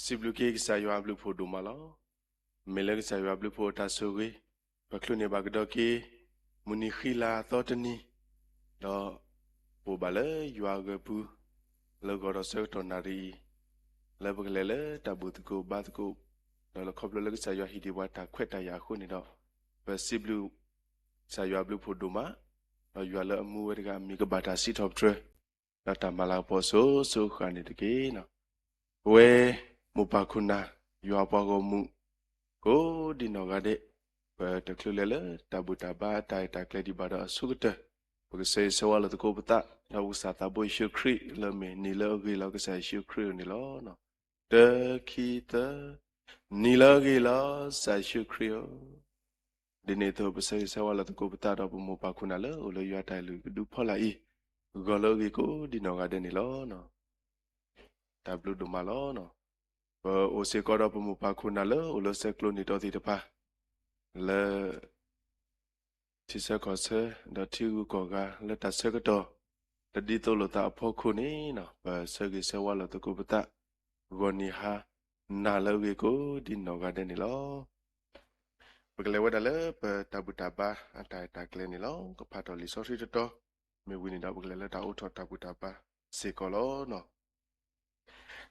စံးဘျုးက့ၤကစၢ်ယွၤအဘျုးအဖှိၣ်ဒိၣ်မးလီၤ. မ့ၢ်လၢကစၢ်ယွၤအဘျုးအဖှိၣ်အတၢ်ဆိၣ်ဂ့ၤ, ပချုးန့ၢ်ဘၣ်ကဒီးက့ၤ မုၢ်နံၤဃံလၤအသီတနံၤ, ဒီးပအိၣ်ဘၣ်လၢယွၤအဂၢၢ်ပူၤ လၢဂီၤဒီးဆၢကတီၢ်နၣ်ရံၣ်အံၤ, လၢပကလဲၤလၢတၢ်ဘူၣ်သကိးဘါသကိး, ဒီးလၢခီဖျိလၢကစၢ်ယွၤဟ့ၣ်ဒံးပှၤတၢ်ခွဲးတၢ်ယာ်အဃိန့ၣ်ဒီး, ပစံးဘျုး ကစၢ်ယွၤအဘျုးအဖှိၣ်ဒိၣ်မး, ဒီးယွၤလၢအမူဝဲတဂၤအမံၤကဘၣ်တၢ်စံးထီၣ်ပတြၢၤ ဒီးတၢ်မၤလၤကပီၤစိၤစိၤဃၣ်ဃၣ်န့ၣ်တက့ၢ်. ပဝဲမိၢ်ပၢ်ခိၣ်နၢ် ယွၤအပှၤဂီၢ်မုၢ် ကိးဒံနီၢ်ဂၤဒဲး, ပတချုးလဲၤလၢတၢ်ဘူၣ်တၢ်ဘါအတၢ်ရဲၣ်တၢ်ကျဲၤဒံးဘၣ်ဒီးအဆိကတၢၢ်, ပကဆၢဂ့ၤဆၢဝါလိာ်သကိးပသး ဒီးပကစၢ်သးဘိယ့ၣ်ၡူးခရံာ်လၢမ့ၢ်နံၤလၢအဂ့ၤလီၤ ကစၢ်ယ့ၣ်ၡူးခရံာ်ဧိၤန့ၣ်လီၤ. တၢ ခံ သၢ, နံၤလၢအဂ့ၤလီၤ ကစၢ်ယ့ၣ်ၡူးခရံာ်ဧိၤ. ဒ်န့ၣ်အသိး ပဆၢဂ့ၤဆၢဝါလိာ်သကိးပသးဒီးပမိၢ်ပၢ်ခိၣ်နၢ်လၢအိၣ်လၢယွၤအတၢ်လုၢ်ကဒုဖီလာ်အံၤ, ဂီၤလၢအဂ့ၤကိးဒံနီၢ်ဂၤဒဲးန့ၣ်လီၤ. တၢ်ဘျုးဒိၣ်မးလီၤ. ပအိၣ်စ့ၢ်ကီးဒီးပမိၢ်ပၢ်ခိၣ်နၢ်လၢအိၣ်လၢဆဲးကျိးနံၤတီသ့ၣ်တဖၣ် လၢ ထံဆၢကီၢ်ဆၢ ဒီးထံဂုၤကီၢ်ဂၤလၢတၢ်ဆၢကတီၢ် တဒ်သိးလိာ်သးအဖီခိၣ်န့ၣ်, ပဆၢဂ့ၤဆၢဝါလိာ်သကိးပသး ဂီၤနံၤဟါနၤလၢအဂ့ၤကိးဒံနီၢ်ဂၤဒဲးန့ၣ်လီၤ. ပကလဲၤဝဲဒၣ်လၢပတၢ်ဘူၣ်တၢ်ဘါအတၢ်ရဲၣ်တၢ်ကျဲၤန့ၣ်လီၤ. ကဖးထီၣ်လံာ်စီဆှံတတီၤ, မ့ၢ်ဝံၤန့ၣ်ဒီး ပကလဲၤလၢတၢ်အိးထီၣ်တၢ်ဘူၣ်တၢ်ဘါစ့ၢ်ကီးလီၤ.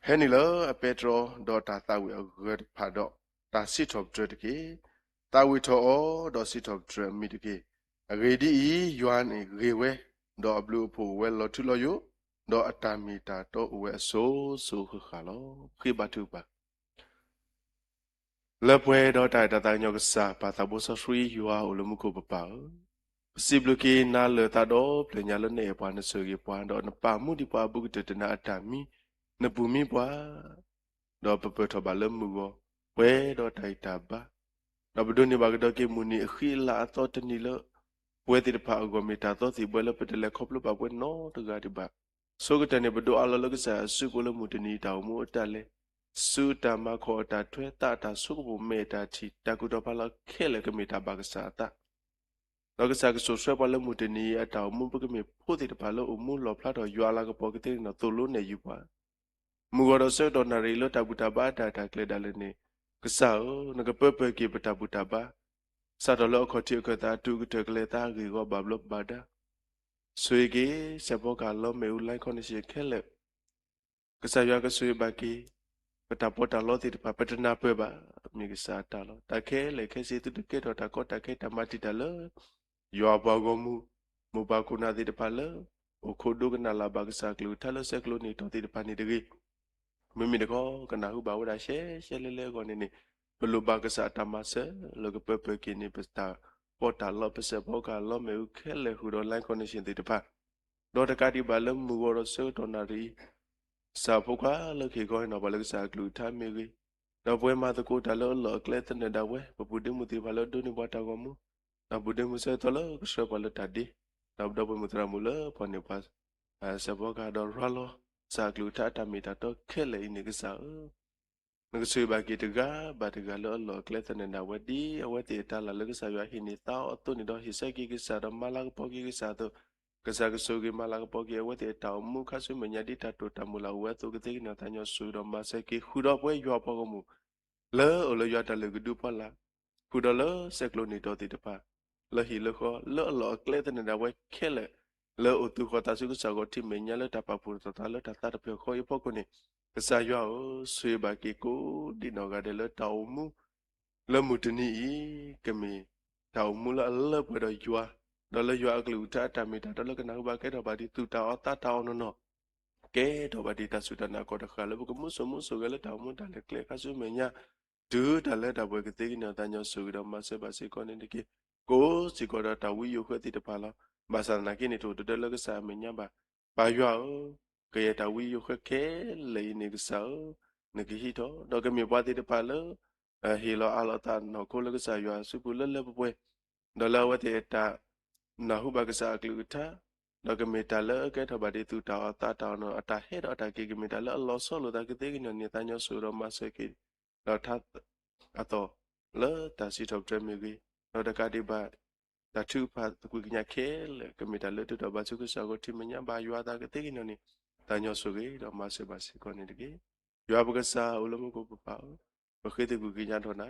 ဟဲနုာ်လၢအပဲတြီဒီးတၢ်သးဝံၣ်အဂၢၤတဖၣ်ဒီး တၢ်စံးထီၣ်ပတြၢၤတက့ၢ်. သးဝံၣ်ထီၣ်အီၤဒီးစံးထီၣ်ပတြၢၤအမံၤတက့ၢ်. အဂ့ၢ်ဒ်အံၤ, ယွၤန့ၣ်ဂ့ၤဝဲ, ဒီးအဘျုးအဖှိၣ်အိၣ်ဝဲလီၤထူလီၤယိာ်, ဒီးအတၢ်မ့ၢ်တၢ်တီအိၣ်ဝဲအစိၤစိၤဃၣ်ဃၣ်လီၤ. ဃ့ဘါထုကဖၣ် လၢပှဲၤဒီးတၢ်အဲၣ်တၢ်သးကညီၤကစၢ် ပၢ်သးဘိစီဆှံယွၤအိၣ်လၢမူခိၣ်ပပၢ်ဧၢ, ပစံးဘျုးက့ၤနၤလၢာ်သးဒီဖျၢၣ်ညါလၢနအဲၣ်ပှၤ နဆိၣ်ဂ့ၤပှၤ ဒီးနပာ်မူဒံးပှၤအဘူးကတၢၢ်တနၤအတၢ်မံ, နပူၤမံပှၤ ဒီးပပၢၢ်ထီၣ်ဘၣ်လၢမုၢ်ဂီၤ ပှဲၤဒီးတၢ်ဂံၢ်တၢ်ဘါ, ဒီးပဒိးန့ၢ်ဘၣ်ကဒီးက့ၤမုၢ်နံၤအဃံအလၤအသီတနံၤလၢ ပဝဲသ့ၣ်တဖၣ်အဂီၢ်မ့ၢ်တၢ်သီသံၣ်ဘှဲလၢ ပတလဲၤခီဖျိဘၣ်ပှၤနီတဂၤဒံးဘၣ်. ဆိကတၢၢ်န့ၣ် ပဒိးအးလီၤလၢကစၢ်အစုပူၤလၢမုၢ်တနံၤအံၤ တၢ်အိၣ်မူအတၢ်လဲၤ, စုတၢ်မၤ ခီၣ်အတၢ်ထွဲ သးအတၢ်ဆိကမိၣ် မဲာ်အတၢ်ထံၣ် တၢ်ကူၣ်ထီၣ်ဖးလီၤခဲလၢာ်ကမ့ၢ်တၢ်ဘၣ်ကစၢ်အသး ဒီးကစၢ်ကစိာ်ဆှၢပှၤလၢမုၢ်တနံၤအံၤအတၢ်အိၣ်မူ ပကမ့ၢ်ဖိသ့ၣ်တဖၣ်လၢအိၣ်မူလီၣ်ဖျါထီၣ်ယွၤအလၤကပီၤကသ့န့ၣ်ဒီး သိၣ်လိနဲၣ်ယုာ်ပှၤ, မုၢ်ဂီၤဒီးဆၢကတီၢ်နၣ်ရံၣ်လၢတၢ်ဘူၣ်တၢ်ဘါတၢ်ရဲၣ်တၢ်ကျဲၤဒၣ်လဲာ်န့ၣ်, ကစၢ်ဧၢ, နကပၢပၢၢ်က့ၤပတၢ်ဘူၣ်တၢ်ဘါ, စးထီၣ်လၢအခီၣ်ထံးအခၢၣ်သး အတုၤကတၢၢ်ကလဲၤသးအဂ့ၢ်အဂီၢ်ဘၣ်ဘျီးဘၣ်ဒါ ဆိၣ်ဂ့ၤက့ၤ စဲးဖီကဟၣ် လီမ့ၣ်အူ line connection ခဲလၢာ် ကစၢ်ယွၤကဆိၣ်ဂ့ၤဘၣ်က့ၤ ပတၢ်ပီးတၢ်လီသ့ၣ်တဖၣ် ပတနၢ်ပၢၢ်ဘၣ်, မ့ၢ်ကစၢ်အတၢ်လီၤ. တၢ်ခဲလၢာ်ခဲဆ့ သုတကဲထီၣ်တၢ်ကီတၢ်ခဲတၢ်မၤတံာ်တာ်လၢ ယွၤအပှၤဂီၢ်မုၢ် မိၢ်ပၢ်ခိၣ်နၢ်သ့ၣ်တဖၣ်လၢ အိၣ်ခိးဒိကနၣ်လၢ်ဘၣ်ကစၢ်အကလုၢ်ကထါလၢဆဲးကျိးနံၣ်တီသ့ၣ်တဖၣ်န့ၣ်တဂ့ၤ မ့မ့ၢ်တခီ ကနၢ်ဟူဘၣ်ဝဲဒၣ်ရှဲရှဲလဲလဲအဂီၢ်န့ၣ်န့ၣ်, ပလိၣ်ဘၣ်ကစၢ်အတၢ်မၤစၢၤ လၢကပၢပၢၢ်က့ၤန့ၢ် ပတၢ်ပီးတၢ်လီ ပစဲးဖီကဟၣ် လီမ့ၣ်အူခဲလၢာ်ဃုာ်ဒီး line connection သ့ၣ်တဖၣ်, ဒီးတကးဒံးဘၣ်လၢမုၢ်ဂီၤဒီးဆၢကတီၢ်နၣ်ရံၣ်အံၤ ကစၢ်ဖိခွါလၢကဟ့ၣ်ဂီၤဟ့ၣ်နီၤပှၤလၢကစၢ်အကလုၢ်ကထါမ့ၢ်ဂ့ၤ, ဒီးပဝဲမၤသကိးတၢ်လၢအလီၢ်အကျဲသနၢၣ်ဒၣ်ဝဲ ပပုၢ်ဒ့မုၣ်သ့ၣ်တဖၣ်လၢအဒိးန့ၢ်ပှၤတၢ်ဂီၤမူ, ဒီးပုၢ်ဒ့မုၣ်ဆၢကတီၢ်လၢကဆှၢပှၤလၢတၢ်ဒ့, ဒီးပဒီပုၢ်ဝဲၢ်မုၣ်သရၣ်မုၣ်လၢပှၤန့ၢ်ပှၤ စဲးဖီကဟၣ်ဒီးရၤလီၤ ကစၢ်အကလုၢ်ကထါအတၢ်မ့ၢ်တၢ်တီခဲလၢာ်အံၤန့ၣ် ကစၢ်ဧၢ, နကဆိၣ်ဂ့ၤဘၣ်က့ၤတဂၤဘၣ်တဂၤလၢအလီၢ်အကျဲသနၢၣ်ဒၣ်ဝဲ ဒ်အဝဲသ့ၣ်အတၢ်လၢ်လၢကစၢ်ယွၤဟ့ၣ်န့ၢ်သါအီၤအသိးန့ၣ်ဒီး ဟ့ၣ်ဆၢက့ၤကစၢ်ဒီးမၤလၤကပီၤက့ၤကစၢ်အသိး, ကစၢ်ကဆိၣ်ဂ့ၤမၤလၤကပီၤက့ၤအဝဲသ့ၣ်အတၢ်အိၣ်မူခါဆူမဲာ်ညါ ဒ်တၢ်တိာ်တၢ်မုၢ်လၢ်အိၣ်ဝဲအသိး ကသ့ကညီၤသးညီ ဆိၣ်ဂ့ၤဒီးမၤစၢၤက့ၤ ဃုာ်ဒီးပဝဲယွၤအပှၤဂီၢ်မုၢ် လၢအိၣ်လၢယွၤတၢ်လုၢ်ကဒုဖီလာ်, ဃုာ်ဒီးလၢဆဲးကျိးနံၣ်တီသ့ၣ်တဖၣ် လၢဟံၣ်လၢဃီ လၢအလီၢ်အကျဲသနၢၣ်ဒၣ်ဝဲခဲလၢာ်, လၢအိၣ်သူၣ်ဃီၤသးဆူကစၢ်ဂီၤထံးမဲာ်ညါ လၢတၢ်ပာ်ဖှိၣ်ထီၣ်သးလၢတၢ်သးတဖျၢၣ်ဃီအံၤအဖီခိၣ်န့ၣ်, ကစၢ်ယွၤဧၢ, ဆိၣ်ဂ့ၤဘၣ်က့ၤကိးဒံနီၢ်ဂၤဒဲးလၢတၢ်အိၣ်မူ လၢမုၢ်တနံၤအံၤ ကမ့ၢ်တၢ်အိၣ်မူလၢအလၢပှဲၤဒီးယွၤ, ဒီးလၢယွၤအကလုၢ်ကထါအတၢ်မ့ၢ်တၢ်တီလၢကနၢ်ဟူဘၣ်ကဲထီၣ်ဘၣ်ဒ်သူၣ်တၢ်အီၣ်သးတၢ်အီၣ်နီၢ်နီၢ်, ကဲထီၣ်ဘၣ်ဒ်တၢ်စူၢ်တၢ်နာ်ကီၢ်တဃၣ် လၢပကမူစိၤမူစိၤဂဲၤလၢတၢ်အိၣ်မူတၢ်လဲၤကျဲခါဆူမဲာ်ညါ, တုၤတၢ်လၢတၢ်ပှဲၤ ကသ့ကညီၤသးညီ ဆိၣ်ဂ့ၤဒီးမၤစၢၤဘၣ်စ့ၢ်ကီးန့ၣ်တက့ၢ်. ကိးစ့ၢ်ကီးဒီးတၢ်ဝံယိာ်ဃၢသ့ၣ်တဖၣ်လီၤ. ဘၣ်ဆၣ်သနာ်က့န့ၣ် တအိၣ်တဒၢလၢကစၢ်အမဲာ်ညါဘၣ်. ပၢ်ယွၤဧၢ, ကယဲၢ်တၢ်ဝံယိာ်ဃၢခဲလၢာ်အံၤန့ၣ် ကစၢ်ဧၢ, နကဟံးထီၣ်, ဒီးကမ့ၢ်ပှၤသ့ၣ်တဖၣ်လၢ ဟ့ၣ်လီၤအးလီၤသးနီၢ်ခိလၢကစၢ်ယွၤအစုပူၤလၢလၢပှဲၤပှဲၤ, ဒီးလၢအဝဲသ့ၣ်အတၢ်နၢ်ဟူဘၣ်ကစၢ်အကလုၢ်ကထါ, ဒီးကမ့ၢ်တၢ်လၢအကဲထီၣ်ဘၣ်ဒ်သူၣ်တၢ်အီၣ်သးတၢ်အီၣ်နီၢ်နီၢ်, အတၢ်ဟဲဒီးအတၢ်က့ၤ ကမ့ၢ်တၢ်လၢအလီၤဆီလိာ်သး ကသ့ကညီၤန့ၢ်သးညီ ဆိၣ်ဂ့ၤဒီးမၤစၢၤက့ၤ ဒီးထါအသီၣ်လၢတၢ်စံးထီၣ်ပတြၢၤမ့ၢ်ဂ့ၤ, ဒီးတကးဒံးဘၣ် တၢ်ထုကဖၣ်သကွံာ်ကညးခဲလၢာ် ကမ့ၢ်တၢ်လၢတၢ်ဒိးဘၣ်ဆူကစၢ်ဂီၢ်ထံးမဲာ်ညါ ဘၣ်ယွၤအသး ကသ့ကညီၤန့ၢ်သးညီ ဆိၣ်ဂ့ၤဒီးမၤစၢၤဘၣ်စ့ၢ်ကီးန့ၣ်တက့ၢ်. ယွၤပကစၢ်အိၣ်လၢမူခိၣ်ပပၢ်ဧၢ, ပဃ့သကွံၢ်ကညးထီၣ်နၤ,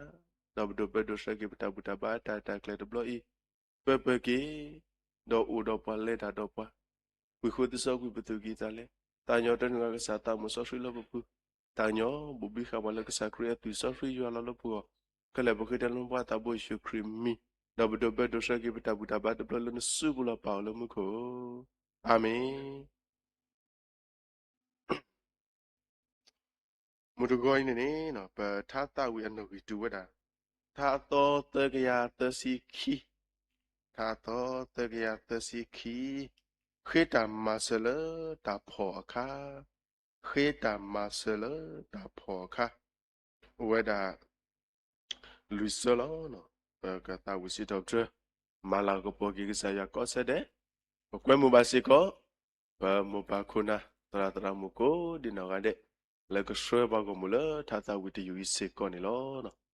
ဒီးပဒိးဘၢဒိးဆှၢက့ၤပတၢ်ဘူၣ်တၢ်ဘါတၢ်ရဲၣ်တၢ်ကျဲၤတဘျီအံၤ, ပၢပၢက့ၤ, ဒီးအိၣ်ဒီးပှၤလဲၤတၢ်ဒီးပှၤ ဝံဃူသစီကွံာ်ပသူၣ်ကံၢ်သးလဲ, သးကညီၤတနုာ်ကစၢ်သးမုၣ်စီဆှံလၢပပူၤ, သးကညီၤဘိးဘံဃာ်ပှၤလၢကစၢ်ခရံာ်အသွံၣ်စီဆှံယွၤလီၤလၢပဂီၢ်, ခဲလၢာ်ပဃ့တၢ်လၢပှၤသးဘိယ့ၣ်ၡူးခရံာ်မံၤ, ဒီးပဒိးဘၢဒိးဆှၢက့ၤပတၢ်ဘူၣ်တၢ်ဘါတဘျီလၢနစုပူၤလီၤ ပၢ်အိၣ်လၢမူခိၣ်ဧၢ, အၤမ့ၣ်. မုၢ်တဂီၤအံၤန့ၣ်န့ၣ် ပထါသးဝံၣ်အနီၣ်ဂံၢ်တုၤဝဲဒၣ် ထါအသီသၢကယၤသၢဆံခံ, ထါအသီသၢကယၤသၢဆံခံ, ဃ့တၢ်မၤစၢၤလၢတၢ်ဖှီၣ်အခါ, ဃ့တၢ်မၤစၢၤလၢတၢ်ဖှီၣ်အခါ, အိၣ်ဝဲဒၣ် လွံၢ်ဆၢလီၤ. ပကသးဝံၣ်စံးထီၣ်ပတြၢၤ, မၤလၤကပီၤက့ၤကစၢ်ယွၤကိးဆၢဒဲး, ပကွဲမုာ်ဘၣ်စ့ၢ်ကီး ပမိၢ်ပၢ်ခိၣ်နၢ် သရၣ်သရၣ်မုၣ်ကိးဒံနီၢ်ဂၤဒဲး လၢကဆှၢပှၤဂီၢ်မုၢ်လၢထါသးဝံၣ်တယုၢ်အံၤစ့ၢ်ကီးန့ၣ်လီၤ.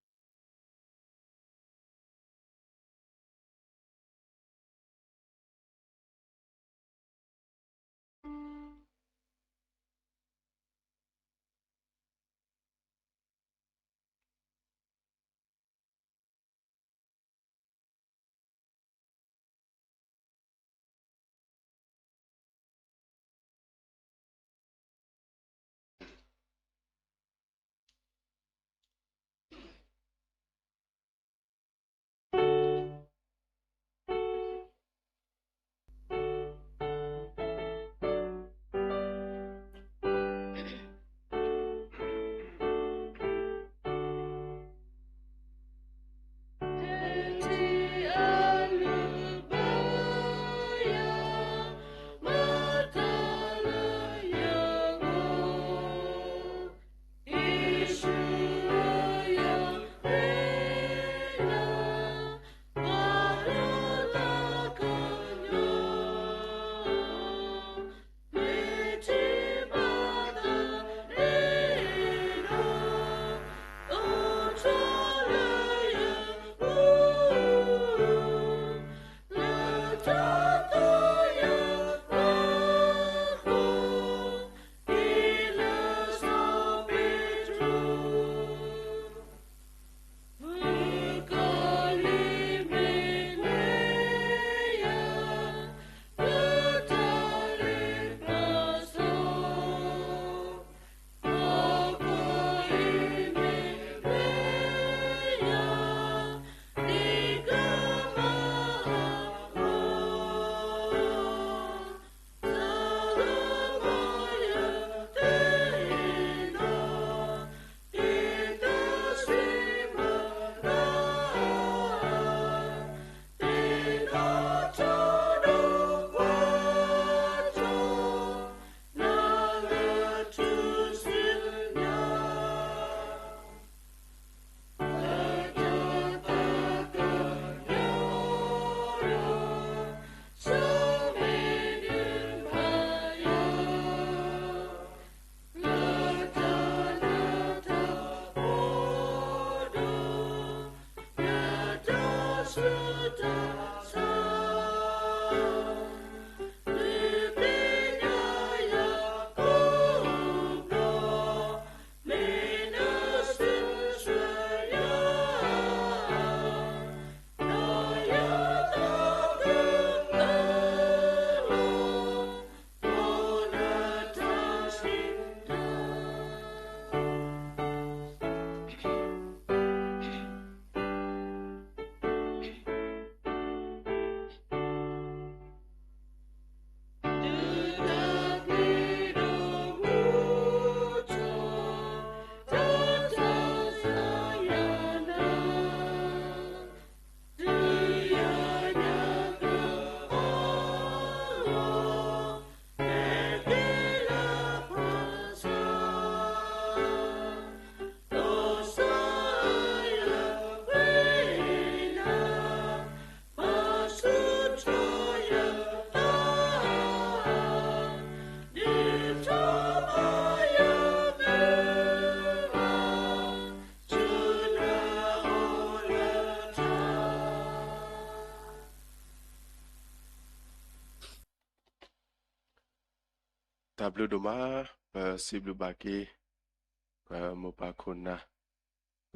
တၢ်ဘျုးဒိၣ်မး, ပစံးဘျုးဘၣ်က့ၤ ပမိၢ်ပၢ်ခိၣ်နၢ်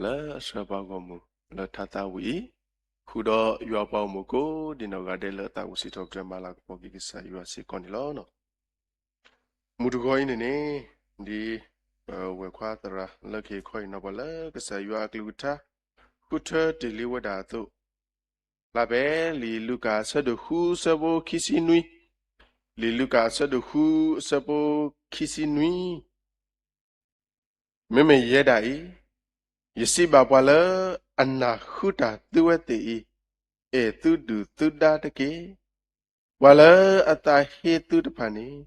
လၢအဆှၢပှၤဂီၢ်မုၢ်လၢထါသးဝံၣ်အံၤ, ဃုာ်ဒီးယွၤပှၤဂီၢ်မုၢ်ကိးဒံနီၢ်ဂၤဒဲးလၢအသးအိၣ်စံးထီၣ်ပတြၢၤ မၤလၤကပီၤက့ၤကစၢ်ယွၤစ့ၢ်ကီးန့ၣ်လီၤ. မုၢ်တဂီၤအံၤန့ၣ်န့ၣ်, ဒ်ပဝဲၢ်ခွါသရၣ်လၢခံခီအံၤနီၤ ပှၤလၢကစၢ်ယွၤအကလုၢ်ကထါ ဃုထၢတ့ၢ်လံဝဲဒၣ်အသိး, လၢဖဲလံာ်လူၤကၣ်အဆၢဒိၣ်ဃုအဆၢဖိခံဆံနွံ, လံာ်လူၤကၣ်အဆၢဒိၣ်ဃုအဆၢဖိခံဆံနွံ မ့မ့ၢ်ယဲဒၣ်အံၤ, ယစံးဘၣ်ပှၤလၢအနၢ်ဟူတၢ်သုဝဲသ့ၣ်အံၤ, အဲၣ်သုဒုၣ်သုဒါတက့ၢ်. ပှၤလၢအသးဟ့သုတဖၣ်န့ၣ်,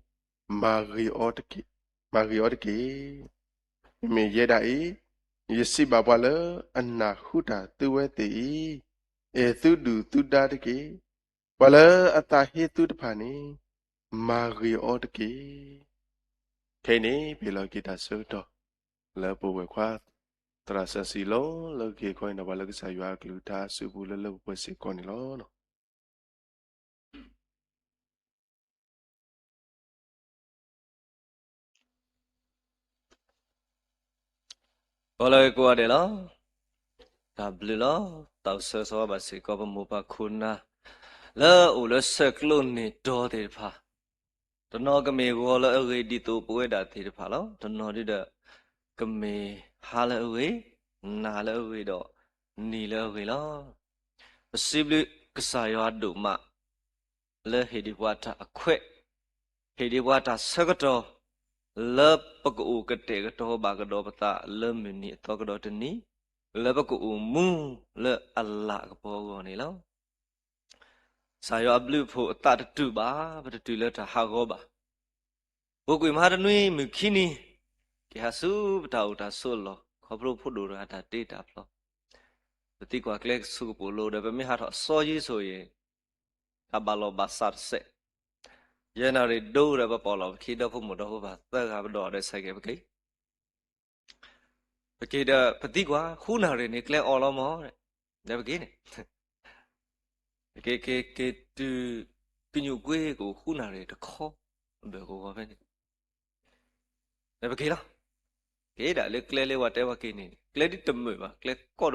မၤဂ့ၤအီၤတက့ၢ်, မၤဂ့ၤအီၤတက့ၢ်. မ့မ့ၢ်ယဲဒၣ်အံၤ, ယစံးဘၣ်ပှၤလၢအနၢ်ဟူတၢ်သုဝဲသ့ၣ်အံၤ, အဲၣ်သုဒုၣ်သုဒါတက့ၢ်. ပှၤလၢအသးဟ့သုတဖၣ်န့ၣ်, မၤဂ့ၤအီၤတက့ၢ်. ခဲအံၤန့ၣ် ပဟ့ၣ်လီၤက့ၤတၢ်ဆၢကတီၢ် လၢပဝဲၢ်ခွါ သရၣ်စီဆှံလီၤ လၢခံခီအံၤနီၤ ပှၤလၢကစၢ်ယွၤအကလုၢ်ကထါအစုပူၤလၢလၢပှဲၤပှဲၤစ့ၢ်ကီးန့ၣ်လီၤ. ပီၢ်လၢကိးဂၤဒဲးလီၤ. တၢ်ဘျုးလီၤ. သးအိၣ်ဆၢဂ့ၤဆၢဝါဘၣ်စ့ၢ်ကီး ပမိၢ်ပၢ်ခိၣ်နၢ် လၢအအိၣ်လၢဆဲးကျိးန့ၣ်တီၤသ့ၣ်တဖၣ်, တနီၤကမ့ၢ်ဂီၤလၢအဂ့ၤ ဒ်သိးပဝဲဒၣ်သ့ၣ်တဖၣ်လီၤ. တနီၤဒုဒီး ကမ့ၢ်ဟါလၢအဂ့ၤ, နၤလၢအဂ့ၤဒီး နံၤလၢအဂ့ၤလီၤ. ပစံးဘျုးကစၢ်ယွၤဒိၣ်မး လၢဟ့ၣ်ဒံးပှၤတၢ်အခွဲး, ဟ့ၣ်ဒံးပှၤတၢ်ဆၢကတီၢ်, လၢပကအိၣ်ကတဲာ်ကတီၤဘၣ်ကဒီးပသးလၢမုၢ်နံၤအသီကဒီးတနံၤ, လၢပကအိၣ်မူလၢအလၤကပီၤအဂီၢ်န့ၣ်လီၤ. ကစၢ်ယွၤအဘျုးအဖှိၣ်အသးတတုာ်ဘၣ်, ပတတုၤလၢတၢ်ဟးဂီၤဘၣ်. ပူၤကွံာ်မဟါတနွံမုၢ်ခံနံၤ, ကဟးဆူပတၢ်အိၣ်တၢ်ဆိးအလီၢ် ခီဖျိဖိဒိၣ်တဂၤတၢ်တ့တၢ်ဖျီ, ပသံကွၢ်ကျဲကဆူကပိာ်လိၤဒီး ပမ့ၢ်ဟးထီၣ်အစီယံၤဆိၣ်အံၤ တၢ်ဘၣ်လီၤဘၣ်စးတစဲး, ယဲၢ်နၣ်ရံၣ်ဒိဒီး ပပိာ်လီၤပခံဒီဖိမိၢ်ဒီဖိပၢ်သၢဂၤ ပဒိးဒီးဆဲးကဲးပက့ၤ ပက့ၤဒီးပသံကွၢ် ဃုနၣ်ရံၣ်န့ၣ် ကျဲအီၣ်လီၤမး, ဒီးပက့ၤန့ၣ်, ပက့ၤက့ၤက့ၤတုၤ ကညူၣ်ကွ့ကအိၣ်ဃုနၣ်ရံၣ်တခီ, ဘၢၣ်ကဝီၤဖဲန့ၣ်, ဒီးပက့ၤလီၤ. က့ၤဒၣ်လၢကျဲလၢပှၤတဲပှၤက့ၤန့ၣ် ကျဲဒ်တမုာ်ဘၣ်, ကျဲကီဒိၣ်ဘၣ်, ဖံ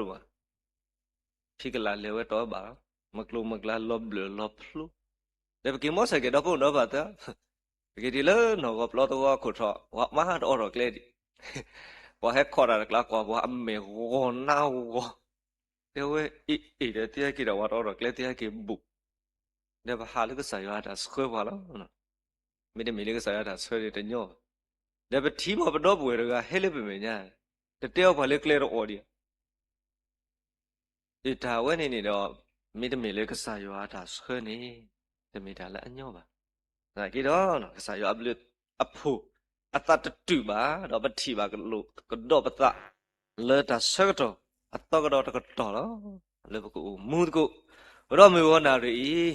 ကလၤလဲၤဝဲတီဘၣ်လီၤ, မကျိၤမကျါလီၤဘျၢၣ်လီၤဖျိ, ဒီးပက့ၤမီၢ်ဆဲးကဲးဒီဖိဒီဖၣ်သၢ ပက့ၤတုၤလၢနီၢ်ဂီၤပျီသဝီခိၣ်ထီၣ် ပှၤမၤတအိးထီၣ်ကျဲဒံး, ပှၤဟဲခီၣ်တၢ်တကျါကွၢ် ပှၤအမဲာ်ဂီၤနါဂီၤ, တဲဝဲအ့ၣ်အ့ၣ်ဒီး သုဟဲက့ၤဒီးပှၤတအိးထီၣ်ကျဲ သုဟဲက့ၤဘူး, ဒီးပဟးလၢကစၢ်ယွၤတၢ်ဆှၢပှၤလီၤ. မ့တမ့ၢ်လၢကစၢ်ယွၤတၢ်ဆှၢန့ၣ်တညီဘၣ်, ဒီးပထံၣ်ဘၣ်ပဒီပုၢ်ဝဲၢ်တဂၤဟဲလၢပမဲာ်ညါ, တတဲအီၤပှၤလၢကျဲတအိၣ်ဒံး အတၢ်ဝဲန့ၣ်န့ၣ်ဒီး မ့တမ့ၢ်လၢကစၢ်ယွၤအတၢ်ဆှၢန့ၣ် တမ့ၢ်တၢ်လၢအညီဘၣ်. သနာ်က့ဒီး ကစၢ်ယွၤအဘျုးအဖှိၣ် အသးတတုာ်ဘၣ်, ဒီးပထံၣ်ဘၣ်ကလိာ်ကဒီးပသး လၢတၢ်ဆၢကတီၢ်အသီကဒီးတကတီၢ်လီၤ. လၢပကအိၣ်မူသကိး ပဒီမုၢ်ဂီၤနၣ်ရံၣ်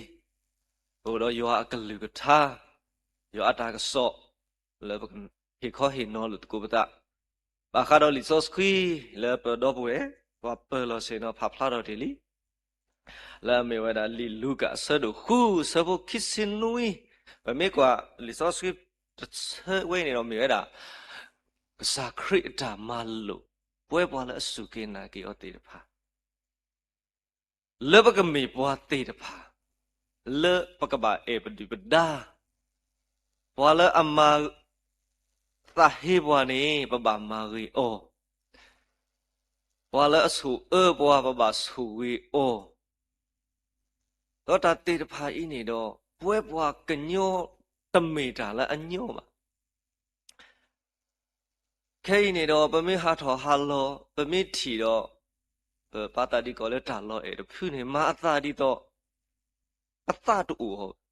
အံၤ ပအိၣ်ဒီးယွၤအကလုၢ်ကထါ, ယွၤအတၢ်ကစီၣ် လၢပကဟ့ၣ်ခီဟ့ၣ်နီၤလိာ်သကိးပသး, ဘၣ်ဃးဒီးလံာ်စီဆှံ လၢပဒီပုၢ်ဝဲၢ် ပှၤပၢၤလီၢ်ဆ့ၣ်နီၤဖးဖျါထီၣ်တ့ၢ်လံ, လၢအမ့ၢ်ဝဲဒၣ်လံာ်လူၤကၣ်အဆၢဒိၣ်ဃု အဆၢဖိခံဆံနွံ, ပမ့ၢ်ကွၢ်လံာ်စီဆှံတဆၢဝဲန့ၣ်ဒီးမ့ၢ်ဝဲဒၣ် ကစၢ်ခရံာ်အတၢ်မၤလိာ် ပဝဲပှၤလၢအစူၢ်က့ၤနာ်က့ၤအီၤသ့ၣ်တဖၣ် လၢပကမ့ၢ်ပှၤသ့ၣ်တဖၣ် လၢပကဘၣ်အဲၣ်ပဒုၣ်ပဒါ, ပှၤလၢအမၤသးဟ့ပှၤန့ၣ် ပဘၣ်မၤဂ့ၤအီၤ, ပှၤလၢအဆိၣ်အၢပှၤ ပဘၣ်ဆိၣ်ဂ့ၤအီၤ, ဒီးတၢ်သ့ၣ်တဖၣ်အံၤန့ၣ်ဒီး ပဝဲပှၤကညီတမ့ၢ်တၢ်လၢအညီဘၣ်. ခဲအံၤန့ၣ်ဒီး ပမ့ၢ်ဟးထီၣ်ဟးလီၤ ပမ့ၢ်ထံၣ်ဒီး ပပာ်သးဒ်ကီးလၢတၢ်လီၤအဲၣ်တဖုန့ၣ် မၤအသးဒ်သိး ပသးတအိၣ်အီ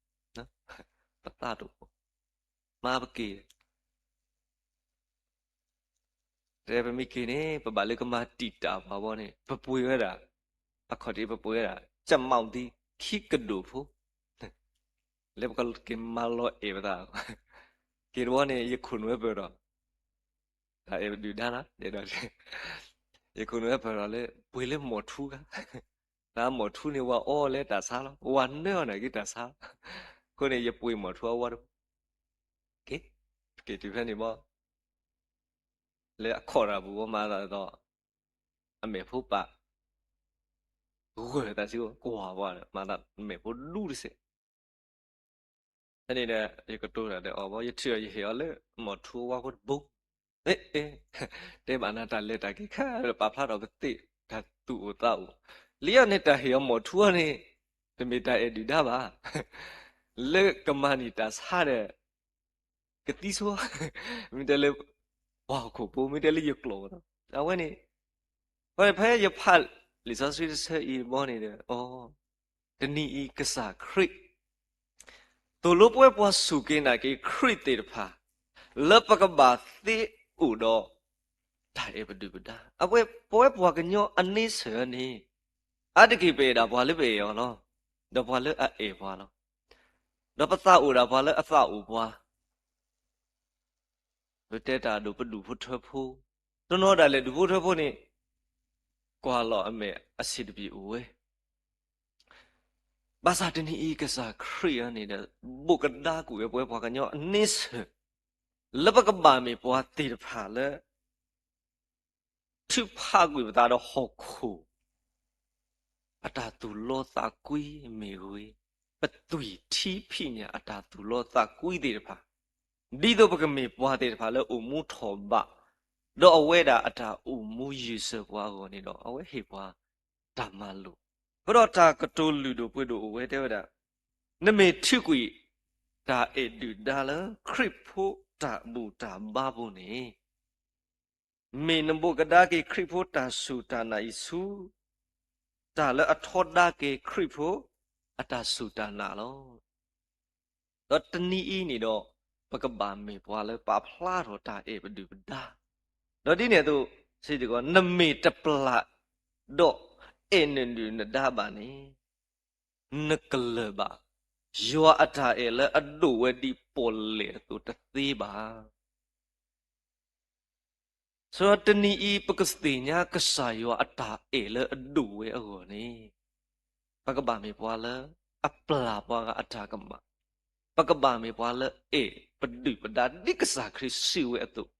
ၤ, ပသးတအိၣ်, မၤပက့ၤ တဲပမ့ၢ်က့ၤန့ၣ် ပဘၣ်လၢကမၤတံာ်တာ်ပှၤဘီန့ၣ် ပပှ့ၤဝဲဒၣ်, အခီၣ်ထံးပပှ့ၤဝဲဒၣ် ကမၣ်သံ ခံကဒိၣ်ဖိ လၢပကက့ၤမၤလီၤအဲၣ်ပသး, က့ၤတဘီန့ၣ် ယခိၣ်နူာ်ဝဲပၢၢ်ဒီး, တၢ်အဲၣ်ပဒုၣ်ဒါနီၤ, ယခိၣ်နူာ်ဝဲပၢၢ်ဒီးလၢ ပှ့ၤလၢမိၢ်ထူခါ, တၢ်မိၢ်ထူန့ၣ် ဝၤအီလၢတၢ်ဆါလီၤ, ဝၤနၢအီၣ်နာ်က့တၢ်ဆါလီၤ, အဃိန့ၣ် ယပှ့ၤမိၢ်ထူအဝါတဘိ, က့ၤတုၤဖဲန့ၣ်ဘီ လၢအခီၣ်တၢ်ပူၤဝဲမၤသးဒ်သိး အမဲာ်ဖိပာ် ဂၢၢ်သးစ့ၢ်ကီး ကွၢ်ပှၤဒီး မၤသးမဲာ်ဖိဒူတစဲး ဖဲန့ၣ်ဒီး ယကတိၤတၢ်ဒီးအီၤဘီ ယထံၣ်အီၤယဟ့ၣ်အီၤလၢ မီၢ်ထူအဝါဖိတဘိ တဲဘၣ်နၤတၢ်လဲၤတၢ်က့ၤခဲလၢာ် ပာ်ဖျါထီၣ်ပသ့ၣ်တၢ်သူၣ်အိၣ်သးအိၣ်, လံအီၤန့ၣ်တၢ်ဟ့ၣ်အီၤမီၢ်ထူအီၤန့ၣ် တမ့ၢ်တၢ်အဲၣ်ဒုၣ်ဒါဘၣ်, လၢကမၤန့ၢ်တၢ်ဆါဒီး ကသံဆိ, မ့ၢ်တဲလၢ ပှၤဟီၣ်ခိၣ်ဖိ မ့ၢ်တဲလၢယကျိာ်လီၤ, အဝဲန့ၣ် ဖဲယဖးလံာ်စီဆှံတဆၢအံၤဘီန့ၣ်ဒီး အိ တနံၤအံၤကစၢ်ခရံာ် သိၣ်လိပဝဲပှၤစူၢ်က့ၤနာ်က့ၤခရံာ်သ့ၣ်တဖၣ် လၢပကဘၣ်သ့အိၣ်ဒီး တၢ်အဲၣ်ပဒုၣ်ပဒါ, အဝဲပဝဲပှၤကညီအန့ဆၢၣ်န့ၣ် အါတက့ၢ်ပအဲၣ်ဒၣ်ပှၤလၢပအဲၣ်အီၤလီၤ, ဒီးပှၤလၢအအဲၣ်ပှၤလီၤ, ဒီးပသးအိၣ်ဒၣ်ပှၤလၢအသးအိၣ်ပှၤ ပတဲတၢ်ဒိၣ်ပဒူၣ်ဖိထၢဖိ, တနီၤဒၣ်လဲာ်ဒူၣ်ဖိထၢဖိန့ၣ် ကွၢ်လီၤအမဲာ်အဆံးတပံၤအိၣ်ဝဲ, ဘၣ်ဆၣ်တနံၤအံၤကစၢ်ခရံာ်အံၤန့ၣ်ဒီး ဘိးကဒါကွံာ်ဝဲပဝဲပှၤကညီအန့ဆၢၣ် လၢပကဘၣ်မ့ၢ်ပှၤသ့ၣ်တဖၣ်လၢ ထုးဖးကွံာ်ပသးဒီးဟီၣ်ခိၣ် အတၢ်သူၣ်လီသးကွံမ့ၢ်ဂ့ၤ, ပသွံၣ်ထံဖံးညၣ်အတၢ်သူၣ်လီသးကွံသ့ၣ်တဖၣ်, ဒ်သိးပကမ့ၢ်ပှၤသ့ၣ်တဖၣ်လၢအိၣ်မူထီၣ်ဘး, ဒီးအဝဲဒၣ်အတၢ်အိၣ်မူယုာ်စၢၤပှၤအဂီၢ်န့ၣ်ဒီး အဝဲဟ့ၣ်ပှၤတၢ်မၤလိာ်, အဃိဒီးတၢ်ကတိၤလုၢ်ဒိၣ်ပှ့ၤဒိၣ်အိၣ်ဝဲတဲဝဲဒၣ်, နမ့ၢ်ထုးကွံာ် တၢ်အဲၣ်ဒုၣ်ဒါလၢခရံာ်ဖိတၢ်ဘူၣ်တၢ်ဘါပူၤန့ၣ် မ့ၢ်နဘိးကဒါက့ၤခရံာ်ဖိတၢ်စူၢ်တၢ်နာ်အံၤဆူ တၢ်လၢအထီဒါက့ၤခရံာ်ဖိအတၢ်စူၢ်တၢ်နာ်လီၤ. ဒီးတနံၤအံၤန့ၣ်ဒီး ပကဘၣ်မ့ၢ်ပှၤလၢပာ်ဖျါထီၣ်တၢ်အဲၣ်ပဒုၣ်ပဒါ, ဒီးဒ်န့ၣ်အသိး စံးတကီး နမ့ၢ်တပျၢ်ဒီးအဲၣ်နဒုၣ်နဒါဘၣ်န့ၣ် နကလၢၤဘၣ် ယွၤအတၢ်အဲၣ်လၢအဒိၣ်ဝဲဒ်ပီၣ်လဲၣ်အသိးတသ့ဘၣ်. ဆိုတော့တနံၤအံၤပကသ့ၣ်ညါကစၢ်ယွၤအတၢ်အဲၣ်လၢအဒိၣ်ဝဲအဂီၢ်န့ၣ် ပကဘၣ်မ့ၢ်ပှၤလၢအပျၢ်ပှၤဂၤအတၢ်ကမၣ်, ပကဘၣ်မ့ၢ်ပှၤလၢအဲၣ်ပဒုၣ်ပဒါဒ်ကစၢ်ခရံာ်စံးဝဲအသိး,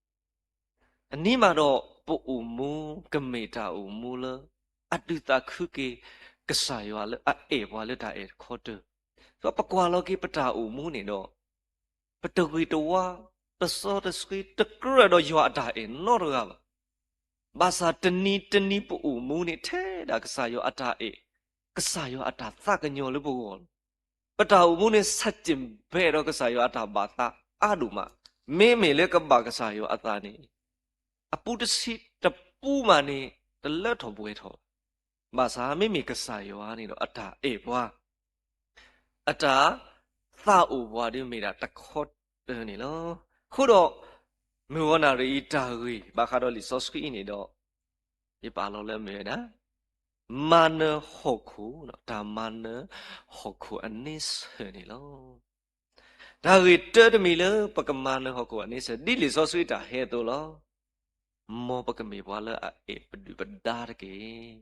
အန့ၣ်မးဒီးပအိၣ်မူကမ့ၢ်တၢ်အိၣ်မူလၢ အဒုးသးခုက့ၤ ကစၢ်ယွၤလၢအအဲၣ်ပှၤလၢတၢ်အဲၣ်တခီတၢၢ်, ဒီးပကွၢ်လီၤက့ၤပတၢ်အိၣ်မူန့ၣ်ဒီး ပတဂ့ၤတဝါ တစီတဆှံ တကြၢးဒီးယွၤအတၢ်အဲၣ်နီတဂၤဘၣ်. ဘၣ်ဆၣ်တနံၤတနံၤပအိၣ်မူန့ၣ် ထဲဒၣ်ကစၢ်ယွၤအတၢ်အဲၣ်, ကစၢ်ယွၤအတၢ်သးကညီၤလၢပဂီၢ်လီၤ. ပတၢ်အိၣ်မူန့ၣ် ဆန့်ကျင်ဘက်ဒီးကစၢ်ယွၤအတၢ်ဘၣ်သးအါဒိၣ်မး, မ့မ့ၢ်လၢကဘၣ်ကစၢ်ယွၤအသးန့ၣ် အပူတဆံတပူမးန့ၣ် တလၢထီၣ်ပှဲၤထီၣ်ဘၣ်. ဘၣ်ဆၣ်မ့မ့ၢ်ကစၢ်ယွၤန့ၣ်ဒီးအတၢ်အဲၣ်ပှၤ အတၢ်သးအိၣ်ပှၤဒ်မ့ၢ်ဒၣ်တခီတၢၢ်န့ၣ်လီၤ. အဃိဒီး မုၢ်ဂီၤနၣ်ရံၣ်အံၤတၢ်ဂ့ၢ် ဘၣ်ဃးဒီးလံာ်စီဆှံအံၤန့ၣ်ဒီး ယပာ်လီၤလၢအမ့ၢ်ဝဲဒၣ် မၤနၢၤဟီၣ်ခိၣ်, တၢ်မၤနၢၤဟီၣ်ခိၣ်အန့ဆၢၣ်န့ၣ်လီၤ. တၢ်ဂ့ၢ်တၢတမံၤလၢပကမၤနၢၤဟီၣ်ခိၣ်အန့ဆၢၣ် ဒ်လံာ်စီဆှံတၢ်ဟဲအသိးလီၤ. မ်ပကမ့ၢ်ပှၤလၢအအဲၣ်ပဒုၣ်ပဒါတက့ၢ်.